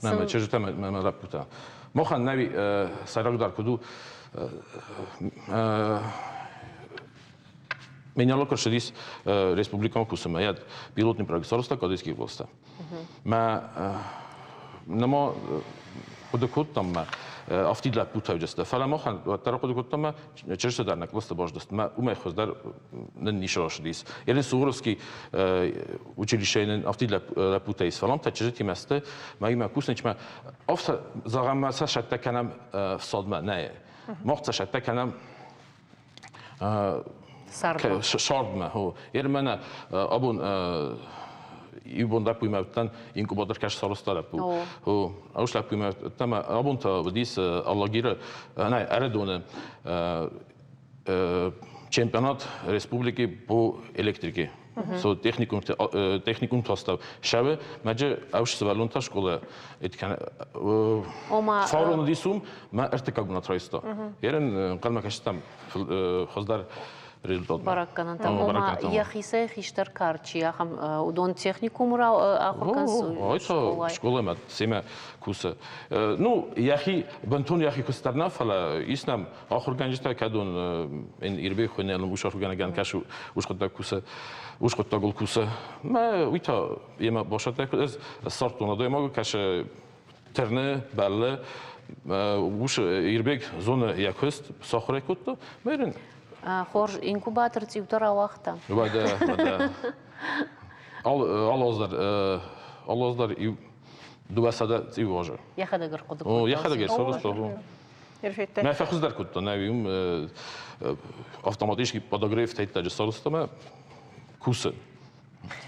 Мӕ чызджытӕ мӕ лӕппутӕ. Махӕн нӕ сӕйрагдӕр куыд у, Меняло куы республикон кусынмӕ, йӕ пилотный проект сарӕзта Кадетский областы. Мӕ нӕма хъуыды кодтам мӕ афтид лӕппутӕ уыдысты, фӕлӕ махӕн уӕддӕр хъуыды кодтам мӕ чызджытӕ дӕр нӕ кълӕсты баздысты, мӕ уымӕй хуыздӕр нын ницы рацыдис. Ерын Суворовский училищейы нын афтид лӕппутӕ ис, фӕлӕ та чызджытимӕ сты, мӕимӕ кусынчмӕ афтӕ зӕгъӕм, мӕ сӕ сӕттӕ кӕнӕм фсадмӕ, нӕ. Мах сӕ сӕттӕ кӕнӕм Сардмӕ. Ер мӕнӕ абон иу бон лӕппуимӕ уыдтӕн, инкубатор кӕс сарӕзта лӕппу. Ус лӕппуимӕ уыдтӕн абон та уыдис Алагиры, нӕ, Ӕрыдоны чемпионат республики по электрике. Со техникум техникум тастав. Шаве мәджи ӕвш сывӕллон та школа эткән фарон уыдис уым, мӕ ӕртыккаг бынат райста. Ерын ӕнхъӕлмӕ кӕстӕм хуыздӕр результатмӕ. Бӕрӕггӕнӕнтӕм. Ома йӕхицӕй хистӕр кар чи ахӕм уыдон техникумы ахуыр кӕнынц скъолайы? Скъоламӕ семӕ кусы. Ну, йӕхи бынтон йӕхи куыст дӕр нӕ, фӕлӕ ис нӕм ахуыргӕнджытӕ, кӕдон Ирбег хуынӕн ус ахуыргӕнӕгӕн кӕсы ус хъуыддаг кусы, ус хъуыддагыл кусы. Мӕ уый та йемӕ басӕттӕ ӕз ссардтон адӕймагы кӕсы тырны, бӕллы, ус Ирбег зоны йӕ куыст, сахуыр ӕй кодта. Мӕ Хорз, инкубатор цъиутӕ рауагъта. Уӕдӕ, уӕдӕ. Алы аз дӕр, алы аз дӕр иу 200 цъиу азы. Йӕхӕдӕг ӕрхъуыды кодта. Йӕхӕдӕг ӕрцарӕзта. Мӕ фӕхуыздӕр кодта, нӕ уым автоматически подогрев тӕйттаджы сарӕзта мӕ кусы.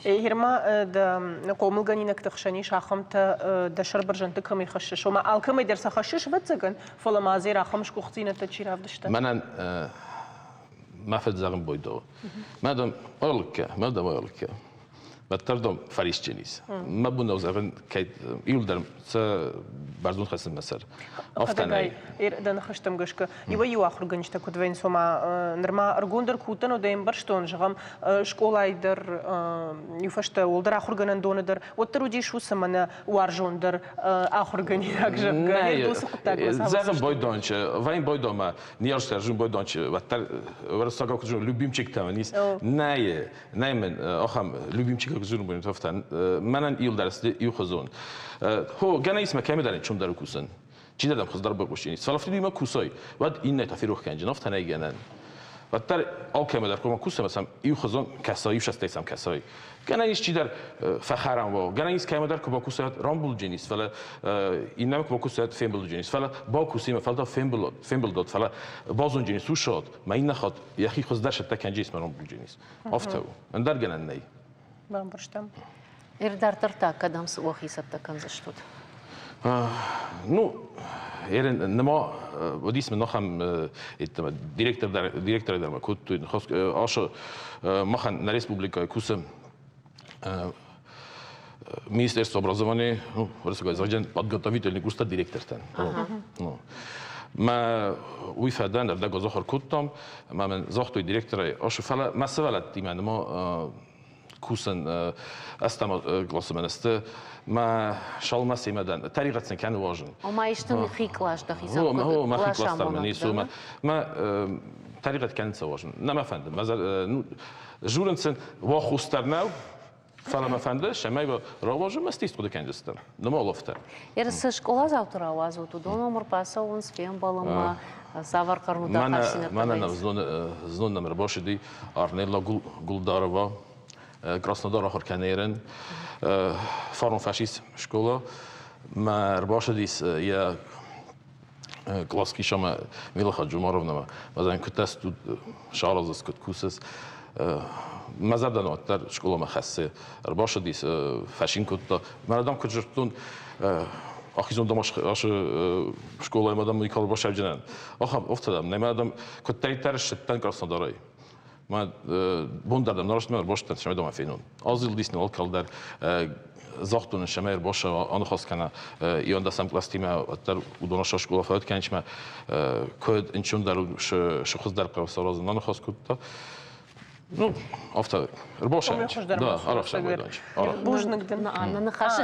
Ерма дӕ хъомылгӕнинӕгты хсӕн ис ахӕмтӕ, дӕ сӕрбӕрзӕндты кӕмӕй хӕссыс, ома алкӕмӕй дӕр сӕ хӕссыс, ӕвӕццӕгӕн, фӕлӕ ма дзы ахӕм сгуыхтдзинӕдтӕ чи равдыста? Мӕнӕн мӕ фыд зӕгъын бойдӕуы. Мӕ дам ӕрлыккӕ, мӕ дам ӕрлыккӕ. Уӕддӕр дам фӕрисджын ис. Мӕ бон нӕу зӕгъын, кӕй иуылдӕр сӕ бӕрзонд хӕссын мӕ сӕр. Афтӕ нӕй. Дӕ ныхӕстӕм гӕсгӕ, иуӕй-иу ахуыргӕнджытӕ куыд вӕййынц, ома нырма ӕргондӕр куы уыдтӕн, уӕд ӕй ӕмбӕрстон, зӕгъӕм, скъолайы дӕр, иу фӕстӕ уӕлдӕр ахуыргӕнӕндоны дӕр, уӕддӕр уыдис уыцы мӕнӕ уарзондӕр ахуыргӕнинаг, зӕгъгӕ, уыцы хъуыддагмӕ Зӕгъын байдончы, вӕйын байдонмӕ, не ӕрсӕрзын байдончы, уӕддӕр уырыссагау куыд зоны, любимчиктӕ мын ис. Нӕй, нӕй мын ахӕм любимчикаг зоны бон афтӕ. Мӕнӕн иуылдӕр сты иухуызон. Хо, гӕнӕ ис мӕ кӕмидӕр чумдӕр кусын. Чидӕр дӕм хуыздӕр бакусин. Фӕлӕ фыдимӕ кусай, уӕд иннӕтӕ ферох кӕнджын, афтӕ нӕй гӕнӕн. Уӕддӕр алкӕмӕ дӕр хъуамӕ кусӕм, сӕм иухуызон кӕсой, иу сӕм кӕсой. Гӕнӕн ис чидӕр фӕхӕрам уа, гӕнӕн ис кӕмӕдӕр куы бакусӕд рамбулджын ис, фӕлӕ иннӕмӕ куы бакусӕд фембылджын ис, фӕлӕ бакусимӕ, фӕлӕ та фембылдот, фӕлӕ базонджын ис усод, мӕ иннӕ хатт йӕхи хуыздӕр сӕттӕ кӕнджын ис мӕ рамбулджын ис. Афтӕ у. Ӕндӕр гӕнӕн нӕй. Бамбӕрстам. Ир дарддӕр та кӕдӕм цы уӕхи цӕттӕ кӕндзыстут? Ну, ерен нема уыдис мын ахӕм директор дӕр директор дӕр ма кодтой ашы махӕн нӕ республикӕйы кусы Министерство образования, ну, уырыссаг подготовительный курстӕ директортӕн. Ну, мӕ уый фӕдӕн ӕрдӕг азахуыр кодтам, мӕ мын загътой директорӕй, ашы фӕлӕ мӕ сывӕллӕттимӕ нема кусын ӕстӕм классы мӕн сты мӕ шалмӕ семӕ дӕн тӕригъӕд сын кӕны уарзын. Ома исты хи кълас дӕхицӕн мӕ хи кълас дӕр мын ис, мӕ тӕригъӕд кӕнын цы уарзын. Нӕ мӕ фӕнды. Журын сын уӕ хъусдар нӕу, фӕлӕ мӕ фӕнды, цӕмӕй рауазын мӕ стист хъуыды кӕндзыстӕм. Нымӕлофтӕ. Цы скъоладзауты рауадзут, уыдон ӕм ӕрбацӕуынц фембӕлынмӕ, цавӕр хъӕрмуд ахастдзинӕдтӕ Мӕнӕ знон нӕм ӕрбацыди Арнелла Гулдарова, Краснодар ахуыр кӕны фарон фӕсис скъола. Мӕ ӕрбацыдис йӕ кълас кисамӕ Мила Хаджумаровнамӕ. Мӕ куыд тут саразыс, куыд кусыс. Мӕ зӕрдӕ уӕддӕр скъоламӕ хӕссы. Ӕрбацыдис, фӕсин кодта. Мӕ дам куыд зыдтон, ахизон дам ашы скъолайы мадам Николай Башавджинӕн. Ахӕм офтӕ дам, нӕ мадам куыддӕриддӕр ссыдтӕн Краснодарӕй. Мӕ бон дӕр дам нарӕстмӕ ӕрбастӕн, цӕмӕй дам фенон. Азылдис ныл алкӕл дӕр загътон, цӕмӕй ӕрбаша аныхас кӕна иуӕндӕсӕм кълӕстимӕ, уӕддӕр уыдон сӕ скъола фӕуд кӕнынмӕ куыд ӕнцондӕр сы хуыздӕр хъӕуы саразын аныхас кодта. Ну, афтӕ, ӕрбашӕ. Да, арӕхсӕг Бузныг дын. Ныхас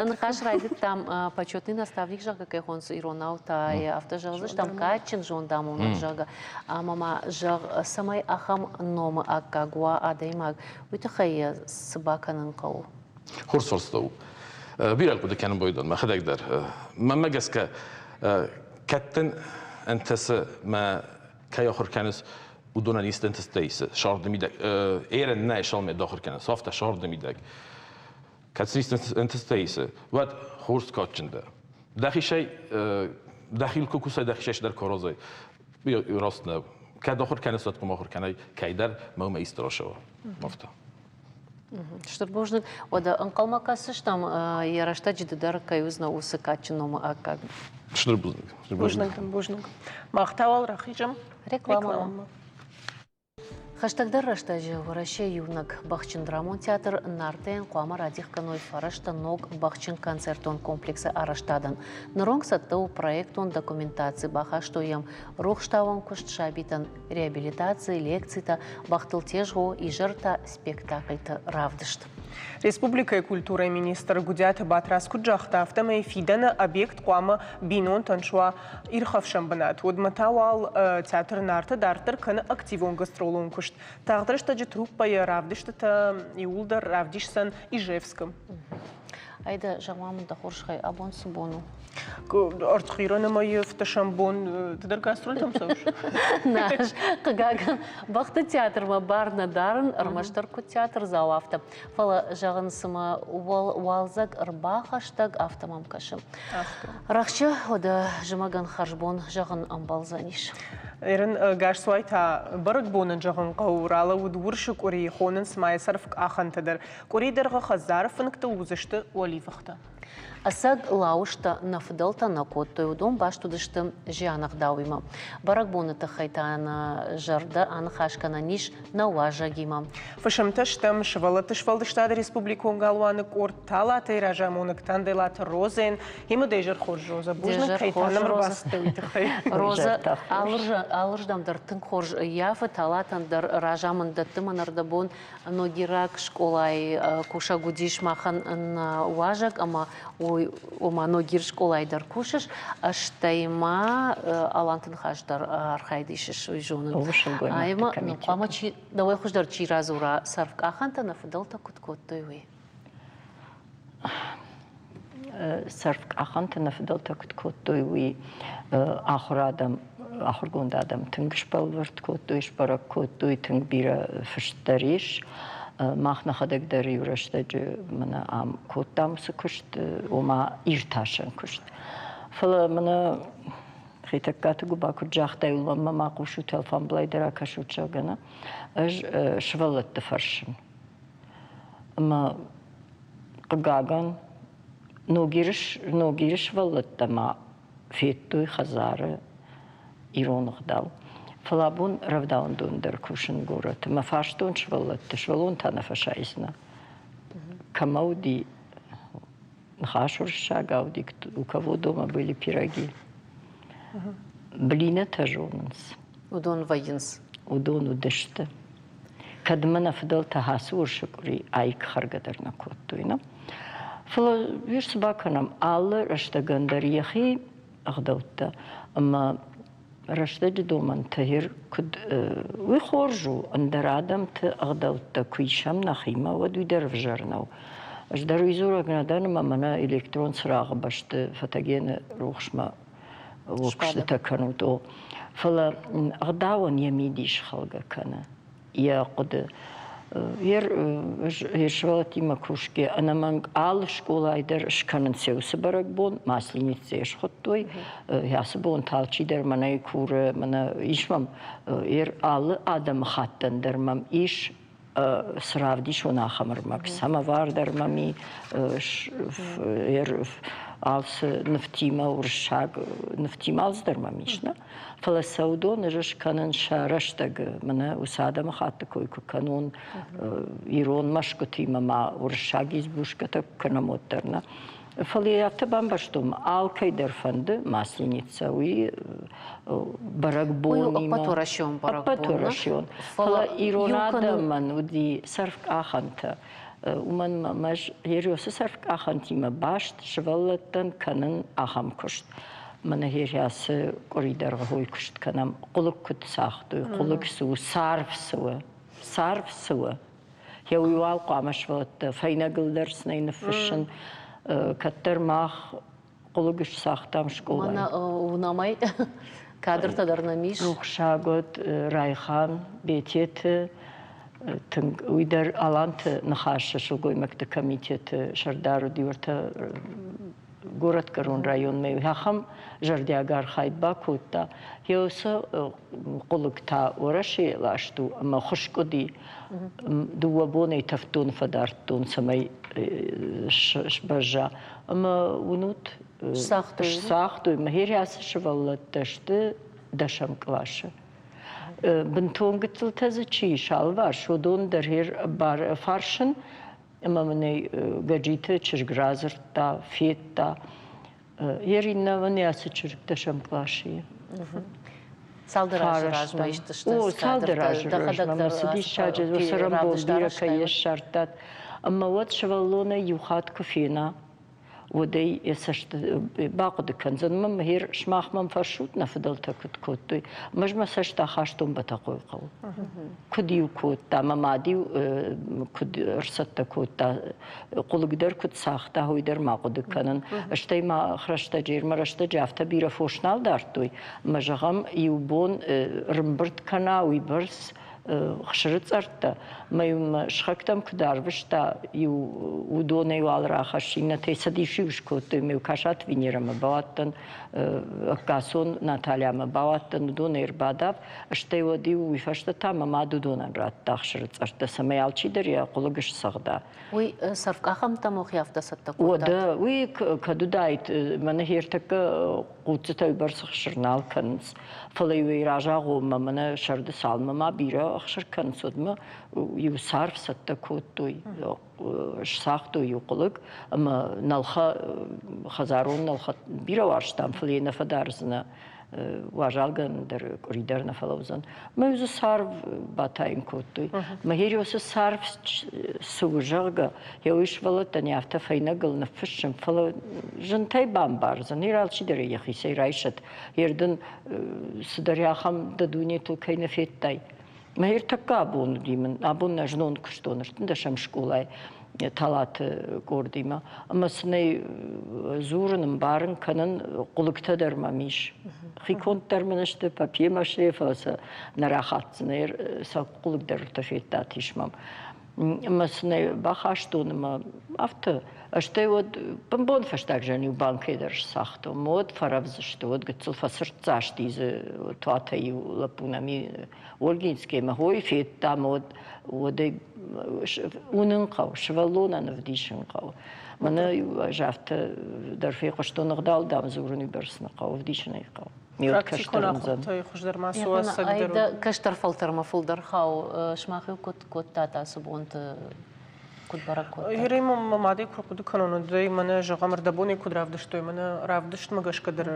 ныхас райдыдтам почетный наставник, зӕгъгӕ, кӕй хонынц иронау та афтӕ зӕгъдзыстӕм, кадджын зондамонӕг, зӕгъгӕ. Ӕмӕ ма зӕгъ, цӕмӕй ахӕм номы аккаг уа адӕймаг, уый тыххӕй йӕ цы бакӕнын хъӕуы? Хорз фарста у. Бирӕ хъуыды кӕнын байдон мӕхӕдӕг дӕр. Мӕнмӕ гӕсгӕ, кӕд дын ӕнтысы мӕ кӕй ахуыр кӕныс, уыдонӕн исты ӕнтыстӕ исы. Сӕрды мидӕг, эрен нӕ салмӕ ахуыр кӕныс, афтӕ сӕрды мидӕг. Кӕд сын исты ӕнтыстӕ исы, уӕд хорз кадджын дӕ. Дӕхицӕй, дӕхил куы кусай, дӕхицӕй цыдӕр куы аразай, раст нӕу. Кӕд ахуыр кӕныс, уӕд хъуамӕ ахуыр кӕнай кӕйдӕр, мӕ исты рацӕуа. Афтӕ. Стыр бузныг. Уӕдӕ ӕнхъӕлмӕ кӕсдзыстӕм, йӕ рӕстӕджы ды дӕр кӕй уыдзынӕ уыцы кадджын номы аккаг. Стыр бузныг. Бузныг, бузныг. Мах та уал рахизӕм рекламӕмӕ. Хӕстӕгдӕр рӕстӕджы Уӕрӕсейы иунӕг бӕхджын драмон театр Нартӕ-йӕн хъуамӕ радих кӕной фӕрӕзтӕ ног бӕхджын концертон комплексы арӕзтадӕн. Ныронг цӕттӕ у проектон документаци, бахастой йӕм рухстауӕн куыст сабитӕн, реабилитаци, лекцитӕ, бӕхтыл тезгъо, изӕртӕ, спектакльты равдыст. Республикӕйы культурӕйы министр Гуыдиаты Батрадз куыд загъта, афтӕмӕй фидӕны объект хъуамӕ бинонтӕн суа ирхӕфсӕн бынат. Уӕдмӕ та уал театр Нарты дарддӕр кӕны активон гастролон куыст. Тагъд рӕстӕджы труппӕйы равдыстытӕ иууылдӕр равдисдзӕн Ижевскы. Айда, зӕгъ-ма мын дӕ хорзӕхӕй, абон цы бон у? Ӕртхъирӕны мӕйы фтӕсӕм бон ды дӕр гастрольтӕм цӕуыс? Нӕ, хъыгагӕн, бӕхты театрмӕ бар нӕ дарын, ӕрмӕстдӕр куыд театрдзау, афтӕ. Фӕлӕ, зӕгъын, цыма уалдзӕг ӕрбахӕстӕг, афтӕ мӕм кӕсы. Рӕхджы уӕдӕ зымӕгӕн хӕрзбон зӕгъын ӕмбӕлдзӕнис. Эрин, гасцуай та бӕрӕгбонӕн зӕгъын хъӕуы, ралӕууыд Уырысы къуыри, хонынц ма йӕ сӕрфкъахӕнтӕ дӕр. Къуыри дӕргъы хӕдзары фынгтыл уыдзысты уӕливыхтӕ. Ӕцӕг лауызтӕ нӕ фыдӕлтӕ нӕ кодтой, уыдон баст уыдысты зианӕгъдауимӕ. Бӕрӕгбоны тыххӕй та нӕ зӕрдӕ аныхас кӕнӕн ис нӕ уазӕгимӕ. Фысымтӕ стӕм Сывӕллӕтты сфӕлдыстады республикон галуаны къорд Талатӕй разамонӕг Танделаты Розӕн. Ӕмӕ дӕ зӕр хорз, Роза. Бузныг, кӕй та нӕм ӕрбацыдтӕ, уый тыххӕй. Роза алырдӕм дӕр тынг хорз ӕййафы, Талатӕн дӕр разамынд дӕтты мӕн ӕрдӕбон Ногираг скъолайы кусӕг уыдис махӕн уазӕг ӕмӕ ома Ногир скъолайы дӕр кусыс, стӕй ма Аланты ныхас дӕр архайд исыс, уый зонын. Ӕмӕ хъуамӕ чи дӕуӕй хуыздӕр чи радзура, сӕрфкъахӕнтӕ нӕ фыдӕлтӕ куыд кодтой, уый? Сӕрфкъахӕнтӕ нӕ фыдӕлтӕ куыд кодтой, уый ахуыр адӕм. Ахуыргонд адӕм тынг сбӕлвырд кодтой, сбӕрӕг кодтой, тынг бирӕ фыст дӕр ис. Мах нӕхӕдӕг дӕр иу рӕстӕджы мӕнӕ ам кодтам уыцы куыст, ома иртасӕн куыст. Фӕлӕ мӕнӕ Хетӕгкаты Гуыба куыд загътай, уымӕн ма хъусут алфамблай дӕр акӕсут, зӕгъгӕ, нӕ? Ӕз сывӕллӕтты фӕрсын. Ӕмӕ хъыгагӕн, Ногиры, Ногиры сывӕллӕттӕ ма федтой хӕдзары ирон ӕгъдау. Фӕлӕ абон рӕвдауӕндон дӕр кусын горӕты. Мӕ фарстон сывӕллӕтты, сывӕллон та нӕ фӕсайдзынӕ. Кӕмӕ уыди ныхас уырыссагау уыди, у кого дома были пироги. Блинӕтӕ зонынц. Уыдон вӕййынц. Уыдон уыдысты. Кӕд мӕ нӕ фыдӕлтӕ ацы урсы къуыри айк хӕргӕ дӕр нӕ кодтой, нӕ? Фӕлӕ ир цы бакӕнӕм, алы рӕстӕгӕн дӕр йӕхи ӕгъдӕуттӕ ӕмӕ рӕстӕджы домӕнтӕ ир куыд уый хорз у, ӕндӕр адӕмты ӕгъдӕуттӕ куы исӕм нӕхимӕ, уӕд уый дӕр ӕвзӕр нӕу. Ӕз дӕр уый дзурӕг нӕ дӕн ӕмӕ мӕнӕ электрон цырагъы бӕсты фӕтӕгены рухсмӕ куыстытӕ кӕнут, о. Фӕлӕ ӕгъдауӕн йӕ мидис хӕлгӕ кӕны, йӕ хъуыды. Йе сывӕллӕттимӕ кусгӕ ӕнӕмӕнг алы скъолайы дӕр скӕнынц уыцы бӕрӕгбон, Масленицӕйы схуыдтой. Ацы бон та алчидӕр мӕнӕй куры, мӕнӕ ис мӕм алы адӕмыхаттӕн дӕр мӕм ис цы равдисон ахӕм ӕрмӕг, самовар дӕр мӕм и, алцы нывтимӕ, уырыссаг нывтимӕ алцыдӕр мӕм ис, нӕ? Фӕлӕ сӕ уыдон ӕз скӕнын сӕ рӕстӕгы, мӕнӕ уыцы адӕмыхатты кой куы кӕнон, ирон мӕсгуытимӕ ма уырыссаг избушкӕтӕ куы кӕнӕм, уӕддӕр нӕ. Фӕлӕ йӕ афтӕ бамбӕрстон, алкӕй дӕр фӕнды Масленица, уый бӕрӕгбонимӕ. Ӕппӕтуӕрӕсеон бӕрӕгбон. Ӕппӕтуӕрӕсеон. Фӕлӕ ирон адӕмӕн уыди цӕрвкъахӕнтӕ. Уымӕн ӕмӕ ӕз Ериосы цӕрвкъахӕнтимӕ баст сывӕллӕттӕн кӕнын ахӕм куыст. Мӕнӕ Ериасы къуыри дӕргъы хой куыст кӕнӕм. Хъуылыг куыд цагътой, хъуылыг цы у, царв цы у, царв цы у. Йӕ уый уал хъуамӕ сывӕллӕттӕ фӕйнӕгыл дӕр сын ӕй ныффыссын. Кӕддӕр мах хъуылыг сцагътам скъолайы. Мӕнӕ уынӕмӕй кадртӕ дӕр нӕм ис. Рухсаг уӕд Райхан, Бететы, тынг уый дӕр Аланты ныхасы сылгоймӕгты комитеты сӕрдар уыди уӕртӕ горӕтгӕрон районмӕ ахӕм зӕрдиаг архайд бакодта. Йӕ уыцы хъуылыг та Уӕрӕсейы ласт у ӕмӕ хуыскъуыди. Дыууӕ бонӕй тӕвддон фӕдардтон, цӕмӕй сбӕзза. Ӕмӕ уынут, сцагътой. Мӕ сывӕллӕттӕ сты дӕсӕм къласы. Бынтон гыццылтӕ дзы чи ис алыварс, уыдон дӕр фӕрсын Ӕмӕ мын ӕй Гӕджиты чызг радзырдта, федта. Ериннӕмӕн ацы чызг дӕсӕм къласы. Цалдӕр азы размӕ истысты. О, цалдӕр азы размӕ мӕ цы диссаджы цӕрӕнбон бирӕ кӕй ссардтат. Ӕмӕ уӕд сывӕллонӕй иу хатт куы фена, уӕд ӕй йӕ цӕст бахъуыды кӕндзӕн. Мӕ мӕ сымах мӕм фӕрсут, нӕ фыдӕлтӕ куыд кодтой. Ӕз мӕ цӕст ахастон Бӕтӕхъойы хъӕуы. Куыд-иу кодта, мӕ мад-иу куыд ӕрцӕттӕ кодта, хъуылыг дӕр куыд цагъта, уый дӕр ма хъуыды кӕнын. Стӕй ма рӕстӕджы, мӕ рӕстӕджы афтӕ бирӕ фос нал дардтой, ӕмӕ зӕгъӕм, иу бон ӕрымбырд кӕна уыйбӕрц хсыры цъӕрттӕ, ӕмӕ-иу мӕ сыхӕгтӕм куыд арвыста, иу уыдонӕй уал рахӕсс, иннӕтӕй цӕдис-иу скодтой, ӕмӕ-иу Касаты Венерӕмӕ бауадтӕн, Ӕгкацон Наталямӕ бауадтӕн, уыдонӕй ӕрбадав, стӕй уӕд-иу уый фӕстӕ та мӕ мад уыдонӕн радта хсыры цъӕрттӕ, цӕмӕй алчидӕр йӕ хъуылыг сцӕгъда. Уый цӕрвкъахӕнтӕм охи афтӕ цӕттӕ кодтат? Уӕдӕ уый кӕд уыдаид, мӕнӕ ӕртӕккӕ хъуццытӕ уыйбӕрц ӕхсыр нал кӕнынц. Фӕлӕ-иу ӕй разагъоммӕ мӕнӕ сӕрды цалынмӕ ма бирӕ ӕхсыр кӕнынц, уӕдмӕ иу царв цӕттӕ кодтой, сцагътой иу хъуылыг ӕмӕ нӕлхӕ, хӕдзарон нӕлхӕ бирӕ уарзтам, фӕлӕ йӕ нӕ фӕдардзынӕ уазалгӕнӕн дӕр къуыри дӕр нӕ фӕлӕудзӕн. Мӕ дзы царв батайын кодтой. Мӕ Хериосы царв цы у, зӕгъгӕ, йӕ уый сывӕллӕттӕн афтӕ фӕйнӕгыл ныффыссын, фӕлӕ зынтӕй бамбардзӕн. Ир алчидӕр йӕхицӕй райсӕд. Ер дын цыдӕр ахӕм дӕ дунетыл кӕй нӕ федтай. Мӕ ӕртӕккӕ абон уыди мын, абон нӕ знон куыстон ӕртындӕсӕм скъолайы. Талаты къордимӕ. Ӕмӕ сын ӕй дзурын, ӕмбарын кӕнын, хъуылыгтӕ дӕр мӕм ис. Хиконд дӕр мын сты, папье-маше, фӕлӕ сӕ нӕ рахатдзынӕ, сӕ хъуылыг дӕр федтат ис мӕм. Ӕмӕ сын ӕй бахастон ӕмӕ афтӕ. Стӕй уӕд бынбон фӕстаг зӕн-иу банкӕй дӕр сцагътон. Уӕд фӕрӕвдз сты, уӕд гыццыл фӕцырддзаст и дзы Туатӕй иу лӕппу нӕм Ольгинскийы мӕ хойы федтам, уӕд уӕдӕй уынын хъӕуы, сывӕллонӕн ӕвдисын хъӕуы. Мӕнӕ ӕз афтӕ дӕр фехъуыстон, ӕгъдау, дам, дзурын уыйбӕрц нӕ хъӕуы, ӕвдисын ӕй хъӕуы. Практикон ахуыртӕй хуыздӕр ма цы ӕцӕгдӕр у? Кӕстӕр фӕлтӕрмӕ фылдӕр хауы. Сымах-иу куыд кодтат ацы бонты куыд бӕрӕг кодтат? Ирӕй мӕ мадӕй куы хъуыды кӕнон, уӕд мӕнӕ, зӕгъӕм, ӕрдӕбонӕй куыд равдыстой, мӕнӕ равдыстмӕ гӕсгӕ дӕр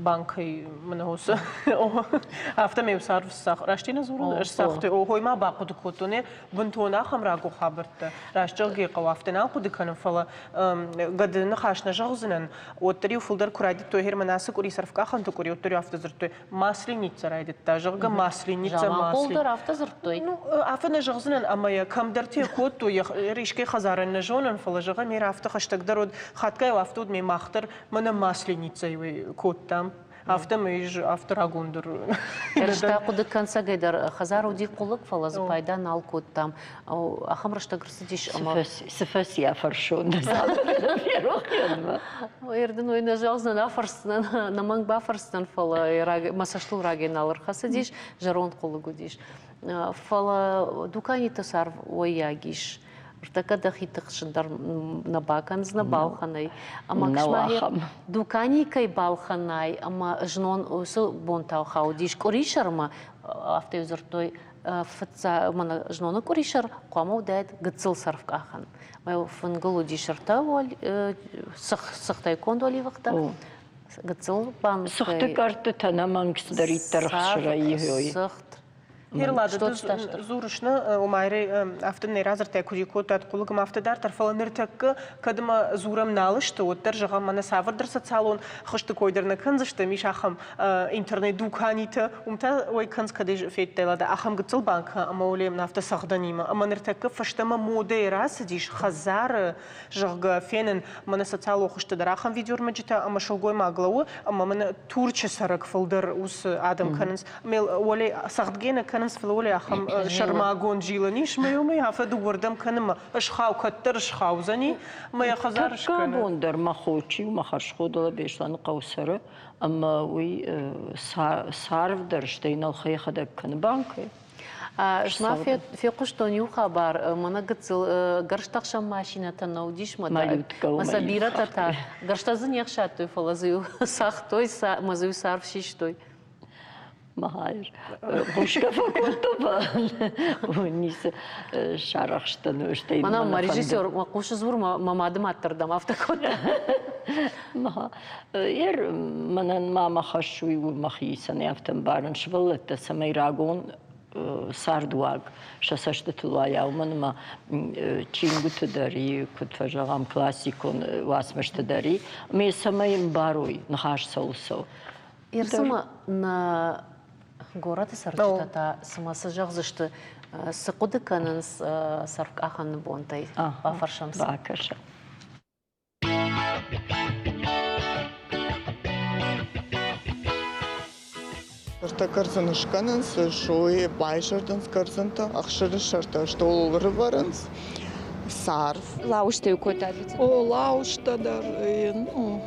банкӕй мӕнӕ уыцы афтӕмӕй царв раст нӕ дзурын, сцагътой, охой ма бахъуыды кодтон, бынтон ахӕм рагон хабӕрттӕ, раст зӕгъгӕ хъӕуы, афтӕ нал хъуыды кӕнын, фӕлӕ гӕды ныхас нӕ зӕгъдзынӕн, уӕддӕр-иу фылдӕр куы райдыдтой, гъер мӕнӕ ацы къуыри цӕрвкъахӕнты къуыри, уӕддӕр-иу афтӕ дзырдтой, Масленица райдыдта, зӕгъгӕ, Масленица, Заманхъул дӕр афтӕ дзырдтой? Ну, афтӕ нӕ зӕгъдзынӕн, ӕмӕ йӕ кӕмдӕрты кодтой, йӕ искӕй хӕдзарӕн нӕ зонын, фӕлӕ, зӕгъӕм, йӕ афтӕ хӕстӕгдӕр уыд, хатгай афтӕ уыд, ме мах дӕр мӕнӕ Масленицӕйы кодтам. Афтӕмӕй ис афтӕ рагондӕр. Фӕрстӕ хъуыды кӕнцӕгӕй дӕр хӕдзар уыди хъуылыг, фӕлӕ дзы пайда нал кодтам. Ахӕм рӕстӕг рцыдис ӕмӕ... Цы фӕци афӕрсон дӕ ферох кӕнынмӕ? Ӕрдыной нӕ зӕгъдзынӕн, афӕрсдзынӕн, нӕмӕнг бафӕрсдзынӕн, фӕлӕ мӕ цӕстыл рагӕй нал ӕрхӕцыдис, зӕронд хъуылыг уыдис. Фӕлӕ дуканиты царв уӕййаг ис. Ӕртӕккӕ дӕхи тыхсын дӕр нӕ бакӕндзынӕ, балхӕнай. Ӕмӕ дуканийы кӕй балхӕнай, ӕмӕ знон уыцы бонтау хаудис къуырисӕрмӕ, афтӕ дзырдтой, фыццаг мӕнӕ зноны къуырисӕр хъуамӕ уыдаид гыццыл цӕрвкъахӕн. Фынгыл уыдис ӕртӕ цыхтӕй конд уӕливыхтӕ, гыццыл банкӕй. Цыхты кӕрдтытӕ нӕмӕнг цыдӕриддӕр ӕхсырӕй Цыхт. Ерлады, дзурыс нӕ, Умайрӕй афтӕ нӕ радзырдтай, куыд кодтат хъуылыгмӕ афтӕ дарддӕр, фӕлӕ ныртӕккӕ кӕд ӕмӕ дзурӕм нал сты, уӕддӕр зӕгъӕм, мӕнӕ цавӕрдӕр социалон хызты кой дӕр нӕ кӕндзыстӕм, ис ахӕм интернет-дуканиты, уым та уӕй кӕнц кӕд федтай, лада, ахӕм гыццыл банкӕ ӕмӕ олем афтӕ цӕгъдӕнимӕ. Ӕмӕ ныртӕккӕ фӕстӕмӕ модӕйы рацыдис хӕдзары, зӕгъгӕ, фенын мӕнӕ социалон хуызты дӕр ахӕм видеоӕрмӕджытӕ ӕмӕ сылгоймаг лӕууы ӕмӕ мӕнӕ Турчы цӕрӕг фылдӕр уыцы адӕм кӕнынц. Уӕле цӕгъдгӕ нӕ кӕнынц, фӕлӕ уӕле ахӕм сӕрмагонд зилӕн ис, мӕ уымӕй афтӕ дыууӕрдӕм кӕны мӕ ысхау, кӕддӕр ысхаудзӕни, мӕ йӕ хӕдзар скӕны. Тӕккӕ бон дӕр мӕ хо чи у, мӕ хӕрзходылы Беслӕны хъӕуы цӕры, ӕмӕ уый царв дӕр стӕй нӕлхӕ йӕхӕдӕг кӕны банкӕй. Ӕз ма фехъуыстон иу хабар, мӕнӕ гыццыл гӕрзтӕхсӕн машинӕтӕ нӕ уыдис мӕ сӕ бирӕтӕ та гӕрзтӕ дзы не хсадтой, фӕлӕ дзы-иу цагътой ӕмӕ дзы-иу царв систой. Махайр. Хъусгӕ фӕкодтон, ницы сарӕхстӕн, стӕй Мӕнӕ мӕ режиссер мӕ хъусы дзур, мӕ мады мад дӕр дӕм афтӕ кодта. Ер мӕнӕн ма мӕ хӕс уый у мӕхицӕн афтӕ ӕмбарын, сывӕллӕттӕ цӕмӕй рагон цардуаг сӕ цӕстытыл уайа, уымӕн ӕмӕ чингуыты дӕр и, куыд фӕзӕгъӕм, классикон уацмысты дӕр и, ӕмӕ цӕмӕй ӕмбарой, ныхас цӕуыл цӕуы. Цымӕ нӕ горӕты цӕрджытӕ та цымӕ цы зӕгъдзысты, цы хъуыды кӕнынц цӕрвкъахӕны бонтӕй? Бафӕрсӕм сӕ. Бакӕсӕм. Ӕртӕ кӕрдзыны скӕнынц, сой байсӕрдынц кӕрдзынтӕ, ӕхсыры сӕртӕ стъолыл ӕрывӕрынц, царв. Лауызтӕ кодтат? О, лауызтӕ дӕр, ну,